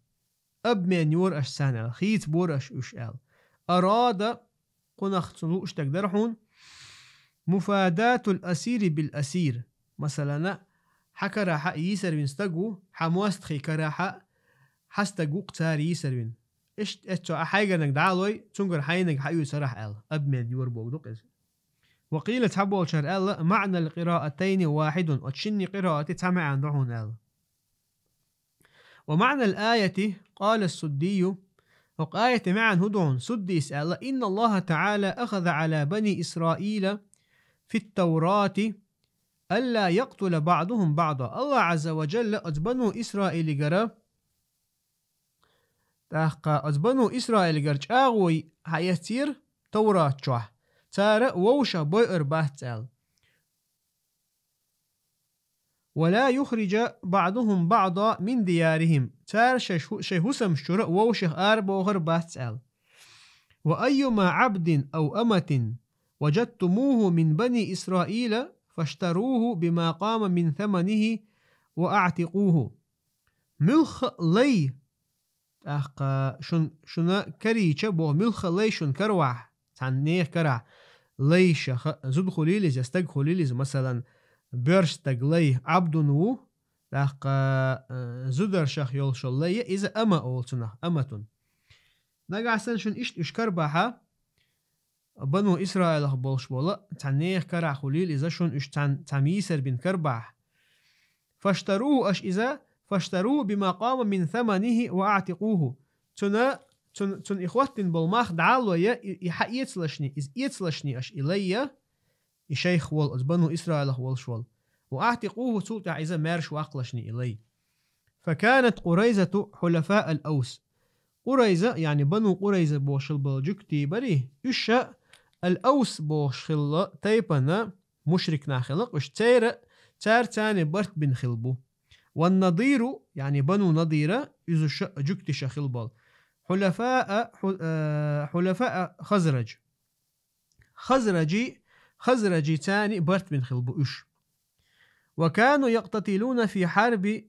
обмен йора аша царна аьлла, хийца бора аша уьш аьлла. «أراد», кхунах цунна лууш дерг дара хьуна, مفاداة الأسير بالأسير. Масалана, хьа карахьа йийсар вина стаг ву, хьа мостагӀий карахьа хьа стаг ву-кх цара йийсар вина. Иштта эццо а хьайгарнаг дӀалой, цунгара хьайнаг хьаоьцу сарахь аьлла, обмен йора бохург ду-кх иза. وقيل, цхьаболчара аьлла, معنى القراءتين واحد, оцу шинне къираати цхьа маьӀна ду хьуна аьлла. ومعنى الآية، قال السدي, хӀокху аятан маьӀна хӀун ду хьуна? Суддис аьлла: إن الله تعالى أخذ على بني إسرائيل في التوراة ألا يقتل بعضهم بعضا. АллахӀ Ӏазза ва Джалла оцу бану Исраилигара, тӀаккха оцу бану Исраилигара чӀагӀо хьаэцира Таврат чохь, цара вовшах бойур бац аьлла. ولا يخرج بعضهم بعضا من ديارهم. Цара шайн хӀу-, шайн хӀусамаш чуьра вовшах арабохур бац аьлла. وأيما عبد أو أمة وجدتموه من بني إسرائيل فاشتروه بما قام من ثمنه وأعتقوه. Муьлхха а лай, тӀаккха шун-, шуна карийча боху, муьлхха а лай шуна каравахь, цхьана нехан карахь, лайшаха, зуда хуьлийла иза, я стаг хуьлийла иза, масалан, боьрша стаг лай Ӏабдун ву, тӀаккха, э, зударшах йолуш йолу лай я, иза ама олу цунах, аматун. Нагахь санна шуна иштта уьш карабахьа, бану Исраилах болуш болу, цхьана нехан карахь хуьлийла иза шуна, уьш цхьана, цхьамма йийсар бина карабахьа. فاشتروه, аша иза, فاشتروه بما قام من ثمنه وأعتقوه. Цуьнан, цун-, цунна и хӀоттийна болу мах дӀалой, и, и хьаэцалашний, иза эцалашний аша и лай я, и шайх волу, оцу бану Исраилах волуш волу. وأعتقوه, цул тӀаьхьа иза маьрша ваккхалашний и лай. فكانت قريظة حلفاء الأوس. Къурайза, яъни бану Къурайза бохуш хилла болу жуьгтий барий, уьш ша ал-Аус бохуш хилла тайпана мушрик нах хилла-кх уьш. Церан, цара царна барт бина хилла бу. والنضير, яъни бану Надира, иза ша жуьгтиша хилла болу. حلفاء, хьу-, э, حلفاء خزرج. Хазраджий, хазраджий царна барт бина хилла бу уьш. وكانوا يقتتلون في حرب،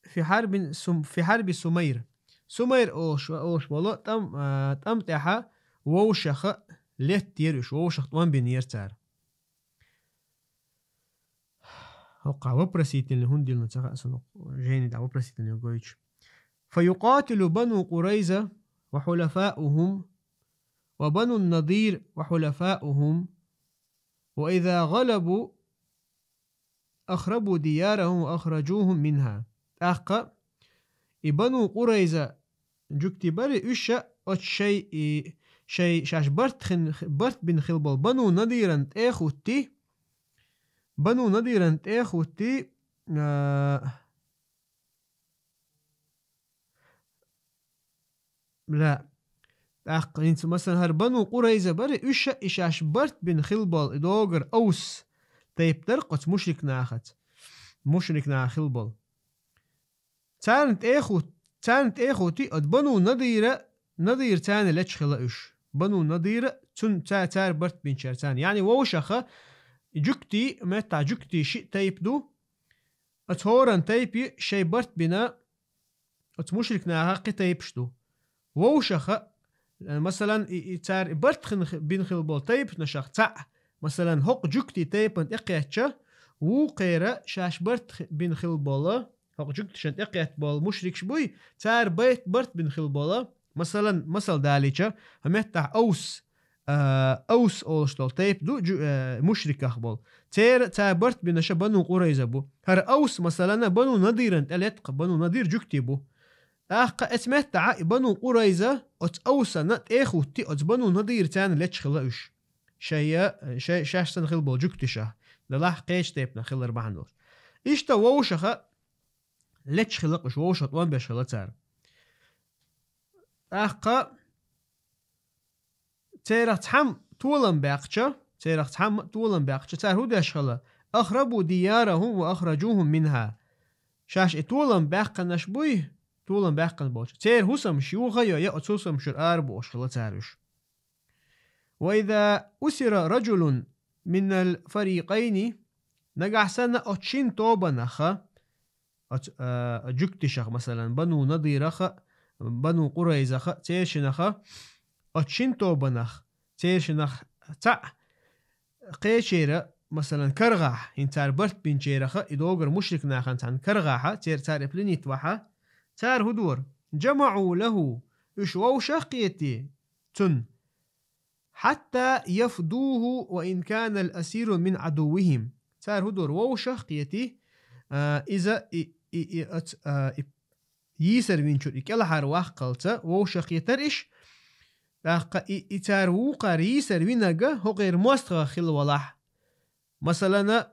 في حرب سم-، في حرب سمير. Сумайр олуш, олуш болу тӀам-, а, тӀам тӀехьа вовшаха леттера уьш, вовшах тӀом бинера цара. ХӀокху вопросительный хӀунда диллина ца хаьа суна, жайни тӀехь вопросительный гойтуш. فيقاتل بنو قريظة وحلفاؤهم وبنو النضير وحلفاؤهم، وإذا غلبوا أخربوا ديارهم وأخرجوهم منها. ТӀаккха и бану Къурайза жуьгти бара, уьш ша оцу шай, и, шай, шаьш барт хин-, барт бина хилла болу бану Надиран тӀе а хӀуттий, бану Надиран тӀе а хӀуттий, а, ла. ТӀаккха хӀинца, масалан, хӀара бану Къурайза бара, уьш ша и шаьш барт бина хилла болу, и догара Аус тайпа дара-кх оцу мушрик нахаца. Мушрик наха хилла болу. Царна тӀе а хӀут-, царна тӀе а хӀуттий, оцу бану Надира, Надира царна лечу хилла уьш. Бану Надира, цун-, ца-, цара барт бинчара царна. Яъни вовшаха жуьгти, меттахь жуьгти шиъ тайпа ду, оцу хӀоранна тайпе шайн барт бина, оцу мушрик наха кхин тайпаш ду. Вовшаха, э, масалан, и, и цара и барт хин-, бина хилла болу тайпанашах цхьаъ, масалан, хӀокху жуьгти тайпана тӀекхеттача, вукхеран шаьш барт хи-, бина хилла болу, хӀокху жуьгташна тӀекхетта болу мушрикаш буй, цара байт-, барт бина хилла болу, масалан, масал далийча, хӀокху меттахь Аус, а, Аус олуш долу тайпа ду жу-, а, мушриках болу. Церан, цара барт бина ша бану Къурайза бу. ХӀара Аус, масалана, бану Надиран тӀе летта-кх, бану Надир жуьгти бу. ТӀаккха эцу меттахьа и бану Къурайза оцу Аусана тӀе а хӀуттий, оцу бану Надира царна лечу хилла уьш. Шайя, шай, шаьш санна хилла болу жуьгтиша. Делахь кхечу тайпанах хилар бахьана долуш. Иштта вовшаха лечу хилла-кх уьш, вовшах тӀом беш хилла цара. ТӀаккха церах цхьамма толам баьккхича, церах цхьамма толам баьккхича, цара хӀун деш хилла? أخربوا ديارهم وأخرجوهم منها. Шаьш и толам баьккхинарш буй, толам баьккхина болчу. Церан хӀусамаш йохайо, я оцу хӀусамаш чуьра арабохуш хилла цара уьш. وإذا أسر رجل من الفريقين, нагахь санна оцу шина тобанаха, оцу, а, жуьгтишах, масалан, бану Надираха, бану Къурайзаха, церан шинаха, оцу шина тобанах, церан шинах цхьаъ, кхечера, масалан, каргӀахьа, хӀинца цар барт бинчераха, и догар мушрик нахана цхьана каргӀахьа, цер цар и пленить вахьа, цар хӀу дора? جمعوا له, уьш вовшах кхети цун, حتى يفدوه وإن كان الأسير من عدوهم. Цар хӀу дора? Вовшах кхети, а, иза и, и, и, ац-, а, и йийсар винчур, и кӀелхьарваккхалца вовшах кхетар иш. ТӀаккха и, и цар вукхар йийсар винага хӀокхера мостагӀа хила валахь. Масалана,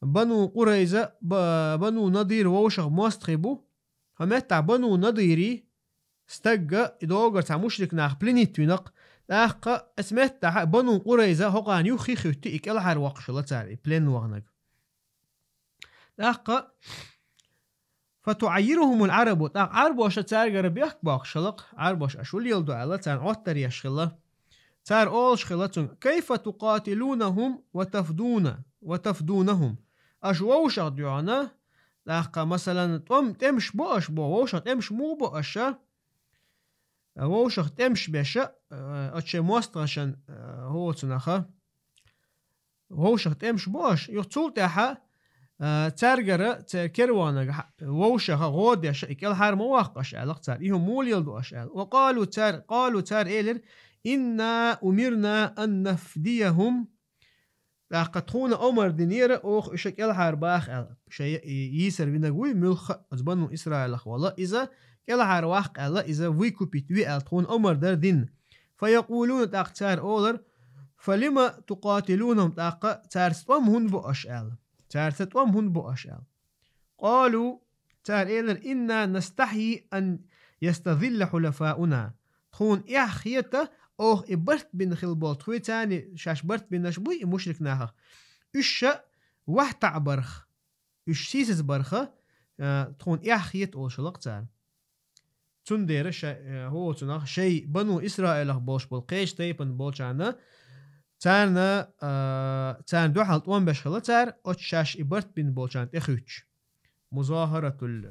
Бану Къурайза, Ба-, Бану Надир вовшах мостагӀий бу. ХӀа меттахь Бану Надири стагга и догар цхьа мушрик нах пленить винакх. ТӀаккха эс меттахьа Бану Къурайза хӀокхарна юххе хӀуьтти и кӀелхьарвоккхуш хила цар, и плен ваханаг. ТӀаккха فتعيرهم العرب, тӀаккха Ӏарбоша царгара бехк боккхуш хилакх, Ӏарбош аша хӀу леладо аьлла, царна Ӏоттар еш хила. Цар олуш хила цунга: كيف تقاتلونهم وتفدون، وتفدونهم. Аша вовшах доьгӀна, тӀаккха, масалан, тӀом-, тӀемаш бо аша бо, вовшах тӀемаш муха бо аша? Вовшах тӀемаш беша, а, оцу шайн мостагӀашан, а, хӀоцунаха. Вовшах тӀемаш бо аша. Юха цул тӀаьхьа, а, цаьргара, церан керванага хьа-, вовшаха гӀо деш, и кӀелхьара ма ваккха аша, аьлла цара. И хӀума муха леладо аша, аьлла. وقالوا, цара, قالوا, цара элира: إنا أمرنا أن نفديهم. ТӀаккха тхуна омар динера, оха уьш кӀелхьара баха аьлла. Шайн и йийсар винаг вуй, муьлхха а оцу Бану Исраилах вала, иза кӀелхьара ваккха аьлла, иза выкупить ве аьлла, тхуна омар дара дина. فيقولون, тӀаккха цара олар: فلم تقاتلونهم, тӀаккха цаьрца тӀом хӀунда бо аша, аьлла. Цаьрца тӀом хӀунда бо аша, аьлла. قالوا, цара элира: إنا نستحيي أن يستذل حلفاؤنا. Тхуна эхь хета, оха и барт бина хила болу, тхоьцани шаьш барт бинарш буй и мушрик нахах, уьш ша ваьхьа таӀа барх, уьш сийсаза барха, а, тхуна эхь хета, олуш хилакх цара. Цундела ша-, э, хӀоцунах шайн Бану Исраилах болуш болу кхечу тайпана болчарна, царна, а, царна дуьхьал тӀом беш хила цара, оцу шаьш и барт бина болчарна тӀехуьттуш. МузахӀаратул-,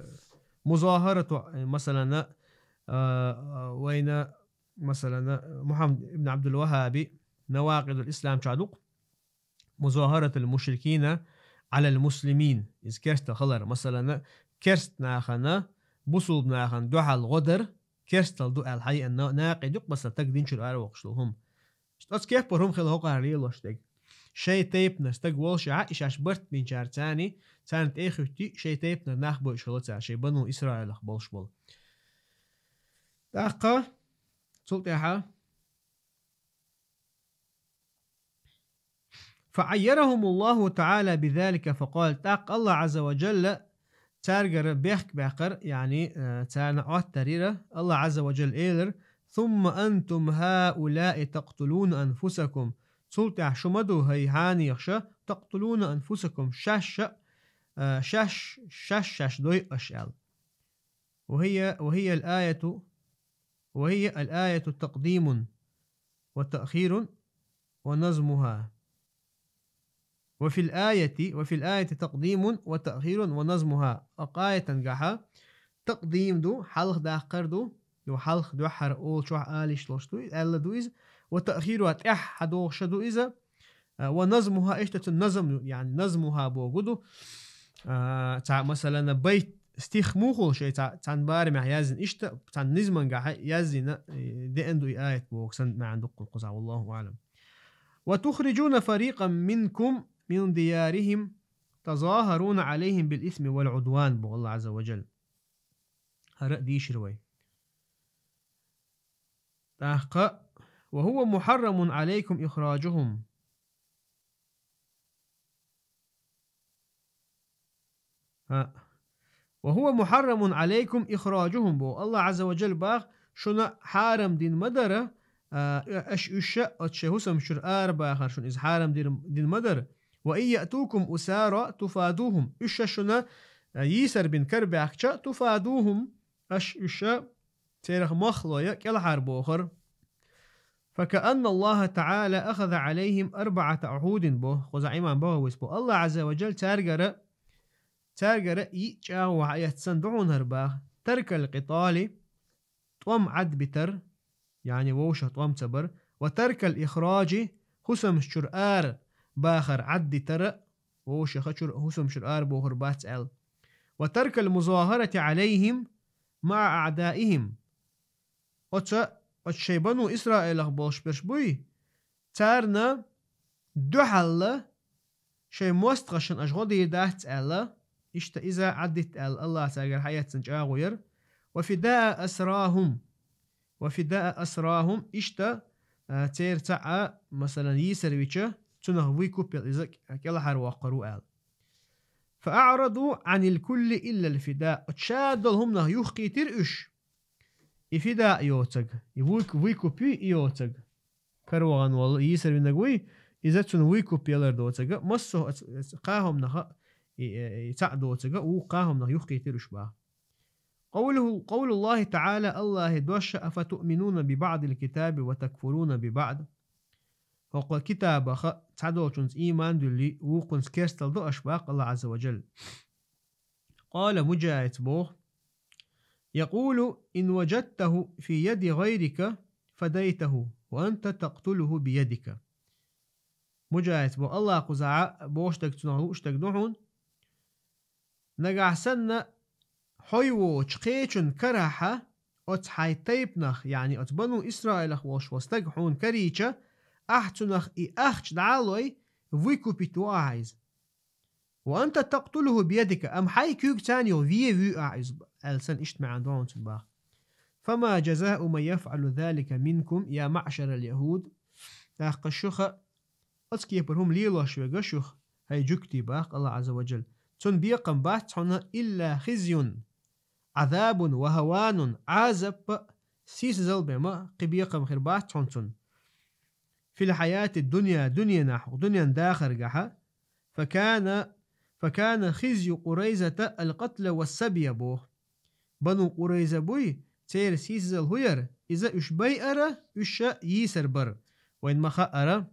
музахӀарату, э, масалана, а, а, вайна, масалана, Мухьаммад ибн Абдул-Ваххаби Навакъидул-Ислам чохь ду-кх. مظاهرة المشركين على المسلمين. Иза керста хилар. Масалана, керст нахана, бусулба нахана дуьхьал гӀо дар, керстал ду аьлла хьаеана накъид ю-кх, масала, стаг динчуьра аравоккхуш долу хӀума. Оцу кеппара хӀума хила хӀокхара лелош дерг. Шайн тайпанара стаг волуш а, и шаьш барт бинчарца, царна тӀе а хӀуьттий, шайн тайпанара нах бойуш хила цара, шайн Бану Исраилах болуш болу. ТӀаккха, цул тӀаьхьа, فعيرهم الله تعالى بذلك فقال, тӀаккха Аллах Азза ва Джалла цаьргара бехк баьккхира, яъни, э, царна Ӏоттар йира, Аллах Азза ва Джалла элира: ثم أنتم هؤلاء تقتلون أنفسكم. Цул тӀаьхьа шу ма ду, хӀай хьанехаша, تقتلون أنفسكم, шаьш ша, э, шаьш, шаьш, шаьш дой аша аьлла. وهي، وهي الآية، وهي الآية تقديم وتأخير ونظمها. وفي الآية، وفي الآية تقديم وتأخير ونظمها. Оцу аятангахьа такъдим ду, хьалха даккхар ду, ю хьалха дуьххьара олучохь алиш луш ду, аьлла ду иза, ва таъхируха, тӀаьхьа дохуша ду иза, а, ва назмуха, иштта цуьнан назам ю, яъни назмуха боху ду. А, цхьа, масалана, байт, стих мухула шайн цхьа, цхьана барамехь яздина, иштта цхьана низмангахьа яздина, э, деана ду и аят боху, сан маьӀна ду кхузахь, валлаху аълам. وتخرجون فريقا منكم من ديارهم تظاهرون عليهم بالإثم والعدوان, боху Аллах Азза ва Джалла. ХӀара а дийшира вай. ТӀаккха, وهو محرم عليكم إخراجهم. ХӀаъ. وهو محرم عليكم إخراجهم, боху Аллах Азза ва Джалла баха, шуна хьарам дина ма дара, а, аша уьш оцу шайн хӀусамаш чуьра арабахар шуна иза хьарам дир-, дина ма дара. وإن يأتوكم أسارى تفادوهم. Уьш шуна, а, йийсар бина карабаьхкича, تفادوهم, аша уьш церах мах лой, кӀелхьара бохура. فكأن الله تعالى أخذ عليهم أربعة عهود, боху, кхузахь имам БагӀавис боху. Аллах Азза ва Джалла цаьргара, цаьргара йиъ чӀагӀо хьаэцна ду хьуна хӀара баха: ترك القتال, тӀом Ӏадбитар, яъни вовшах тӀом ца бар, وترك الإخراج, хӀусамаш чуьра ара, бахар, Ӏаддитара, вовшахачур, хӀусамашур арабохур бац аьлла. وترك المظاهرة عليهم مع أعدائهم. Оцу, оцу шайн бану Исраилах болуш берш буй, царна дуьхьал шайн мостагӀашна аша гӀо дийр дац аьлла, иштта иза Ӏаддитта аьлла, Аллах цаьргара хьаэцна чӀагӀо яра. وفداء أسراهم. وفداء أسراهم, иштта, а, церан цхьаъ, масалан, йийсар вича, цунах выкуп яла иза кӀелхьарвоккхур ву аьлла. فأعرضوا عن الكل إلا الفداء. Оцу ша долу хӀуманах юхкхийтира уьш. И фида йоцург, и вуйк-, вуйкуп и йоцург. Каравахана волу йийсар винарг вуй, иза цунна вуйкуп ялар доцург, массо а ц-, ц-, кхаа хӀуманах и, и, и цхьаъ доцург, вукху кхаа хӀуманах юхкхийтира уьш баха. قوله، قول الله تعالى, Аллахьан дош: أفتؤمنون ببعض الكتاب وتكفرون ببعض. ХӀокху китабах цхьадолчунца ийман дуьллий, вукхунца керстал до аша баха Аллах Ӏазза ва Джалла. قال, Муджахьида боху: يقول: إن وجدته في يد غيرك فديته وأنت تقتله بيدك. Муджахьида боху, Аллах кхузахь бохуш дерг цунах лууш дерг ду хьуна. Нагахь санна хьо воцучу кхечун карахь оцу хьайн тайпанах, яъни оцу бану Исраилах волуш волу стаг хьуна карийча, ахь цунах и ахча дӀа а лой, выкупить во ахьа иза. وأنت تقتله بيدك, амма хьайн куьйгаца юха вен вуьй ахьа иза, аьлла санна иштта маьӀна ду хьуна цуьнан баха. فما جزاء من يفعل ذلك منكم يا معشر اليهود. ТӀаккха шуьха оцу кепара хӀума лелош верг шух, хӀай жуьгтий, баха Аллах Ӏазза ва Джалла, цунна бекхам бац хьуна إلا خزي عذاب وهوان, Ӏазап а, сийсазал бен ма кхин бекхам хир бац хьуна цунна. في الحياة الدنيا, дуьненахь, хӀокху дуьненан дахаргахьа, فكان، فكان خزي قريظة القتل والسبي боху. Бану Къурайза буй, церан сийсазал хӀун яра, иза уьш байара, уьш ша йийсар бара. Вайн ма хаъара,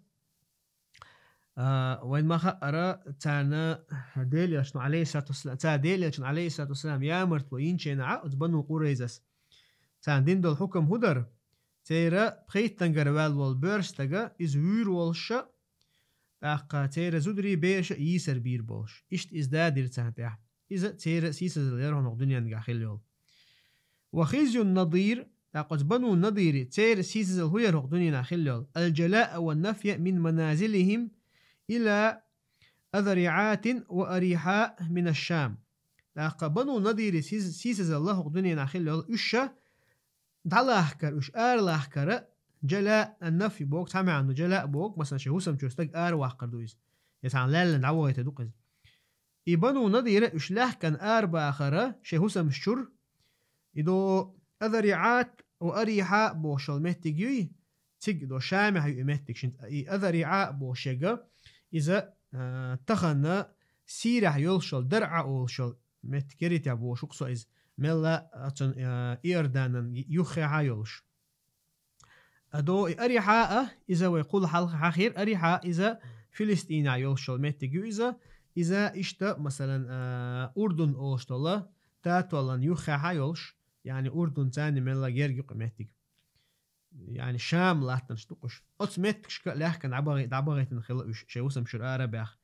а, вайн ма хаъара, царна Делан Элчано, Ӏалайхиссалату вассалам, цара Делан Элчано, Ӏалайхиссалату вассалам, ямартло йинчу хенахь оцу Бану Къурайзас. Царна дина долу хӀукам хӀун дара? Церан пхийттангара ваьлла волу боьрша стага, иза вуьйр волуш ша, тӀаккха церан зударий, бераш а йийсар бийр болуш. Иштта иза да дира царна тӀехь. Иза церан сийсазал яра хӀокху дуьненахь хилла йолу. وخزي النضير, тӀаккха оцу Бану Надири, церан сийсазал хӀун яра хӀокху дуьненахь хилла йолу? الجلاء والنفي من منازلهم إلى أذرعات وأريحاء من الشام. ТӀаккха Бану Надири сийс-, сийсазалла хӀокху дуьненахь хилла йолу, уьш ша дӀалахкара, уьш аралахкара, джала а, нафи боху, цхьа маьӀна ду, джала а боху, масалан, шайн хӀусам чуьра стаг араваккхар ду иза. Я цхьана лаьллана дӀавахийта ду-кх иза. И Бану Надира уьш лаьхкана арабахара шайн хӀусамаш чуьра, и до Азариат ва Арихьа бохуш йолу меттиг юй, цига до Шамехь ю и меттиг шин. И Азариа бохуш ерг, иза, а, тахана Сирехь йолуш йолу Даръа олуш йолу меттиг, Керитехь бохуш ву-кх со иза, мелла а оцун, а, Иорданан юххехьа йолуш. А до и Арихьа а, иза вай кхул хьалха хьахийра, Арихьа иза Филистийнехь йолуш йолу меттиг ю иза. Иза иштта, масалан, а, Урдун олуш долу татолан юххехьа йолуш, яъни Урдун царна мелла герга ю-кх и меттиг. Яъни Шам латтанаш ду-кх уьш. Оцу меттигашка лаьхкана дӀабахи-, дӀабахийтина хилла уьш, шайн хӀусам чуьра ара а баьхна.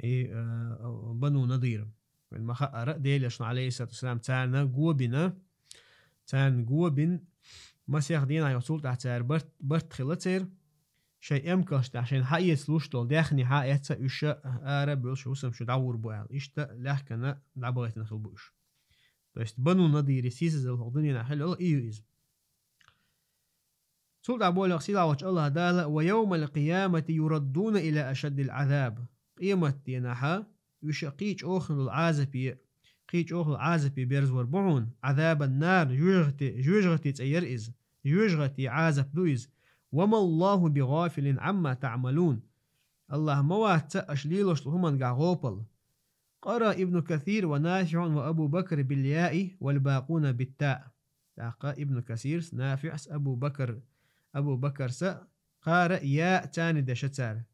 И, а, Бану Надира. Вайн ма хаъара, Делан Элчано, Ӏалайхиссалату вассалам, царна го бина, царна го бина, масех дийнахь йоцу цул тӀаьхьа цара барт, барт хилла церан, шайн эмкалш тӀехь шайна хьаэца луш долу даьхни хьаэца, уьш ара а буьллуш, хӀусам чу дӀагӀур бу аьлла. Иштта лаьхкана дӀабахийтина хилла бу уьш. То есть Бану Надири сийсазалла хӀокху дуьненахь хилла йолу и ю иза. Цул тӀаьхьа боху сийлахь волчу Аллаха Дала: «Ва йовмал къиямати юраддуна ила ашаддил Ӏазаб». Къематденахьа уьш кхин чӀогӀа долу Ӏазапе, кхин чӀогӀа долу Ӏазапе берзор бу хьуна, Ӏазабан нар, жоьжахати, жоьжахати цӀе яра иза, жоьжахати Ӏазап ду иза. «Ва маллаху би гӀафилин Ӏамма таӀмалун». Аллах ма вац аша лелош долу хӀуманга гӀопал. Къара Ибну Касир ва Нафиъун ва Абу Бакр бил яи вал бакъуна бит таъ. ТӀаккха Ибну Касирс, Нафиъс, Абу Бакр, Абу Бакрса кхара я царна деша цара.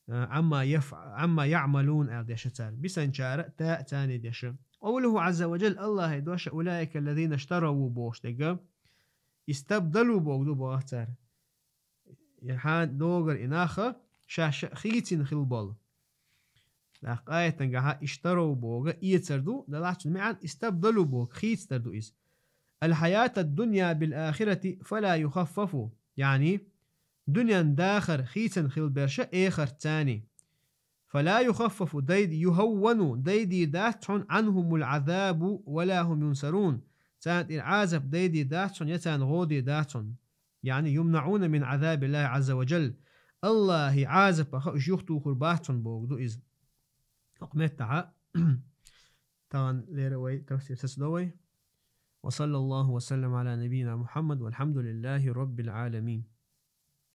А, амма яф-, амма яъмалун аьлла деша цара. Бисанчара та царна деша. Къовлуху Ӏазза ва Джалла, Аллахьа доша: «Улаика аллазина иштараву», бохуш дерг. «Истабдалу», боху ду боху цара. И хьан догара и наха, шаьш хийцина хила болу. ТӀаккха аятангахьа اشتروا боху эцар ду, далахь цуьнан маьӀна استبدلوا боху хийцадар ду иза. الحياة الدنيا بالآخرة فلا يخفف, яъни дуьненан дахар хийцина хила берш эхартца. فلا يخفف, дайди, يهون, дайдийр дац хьуна, عنهم العذاب ولا هم ينصرون, царна тӀера Ӏазап дайдийр дац хьуна, я царна гӀо дийр дац хьуна. يعني يمنعون من عذاب الله عز وجل. АллахӀан Ӏазапах уьш юхатухур бац хьуна бохург ду иза. ХӀокху меттехь тахана лерина вай тафсир сацадо вай. وصلى الله وسلم على نبينا محمد والحمد لله رب العالمين.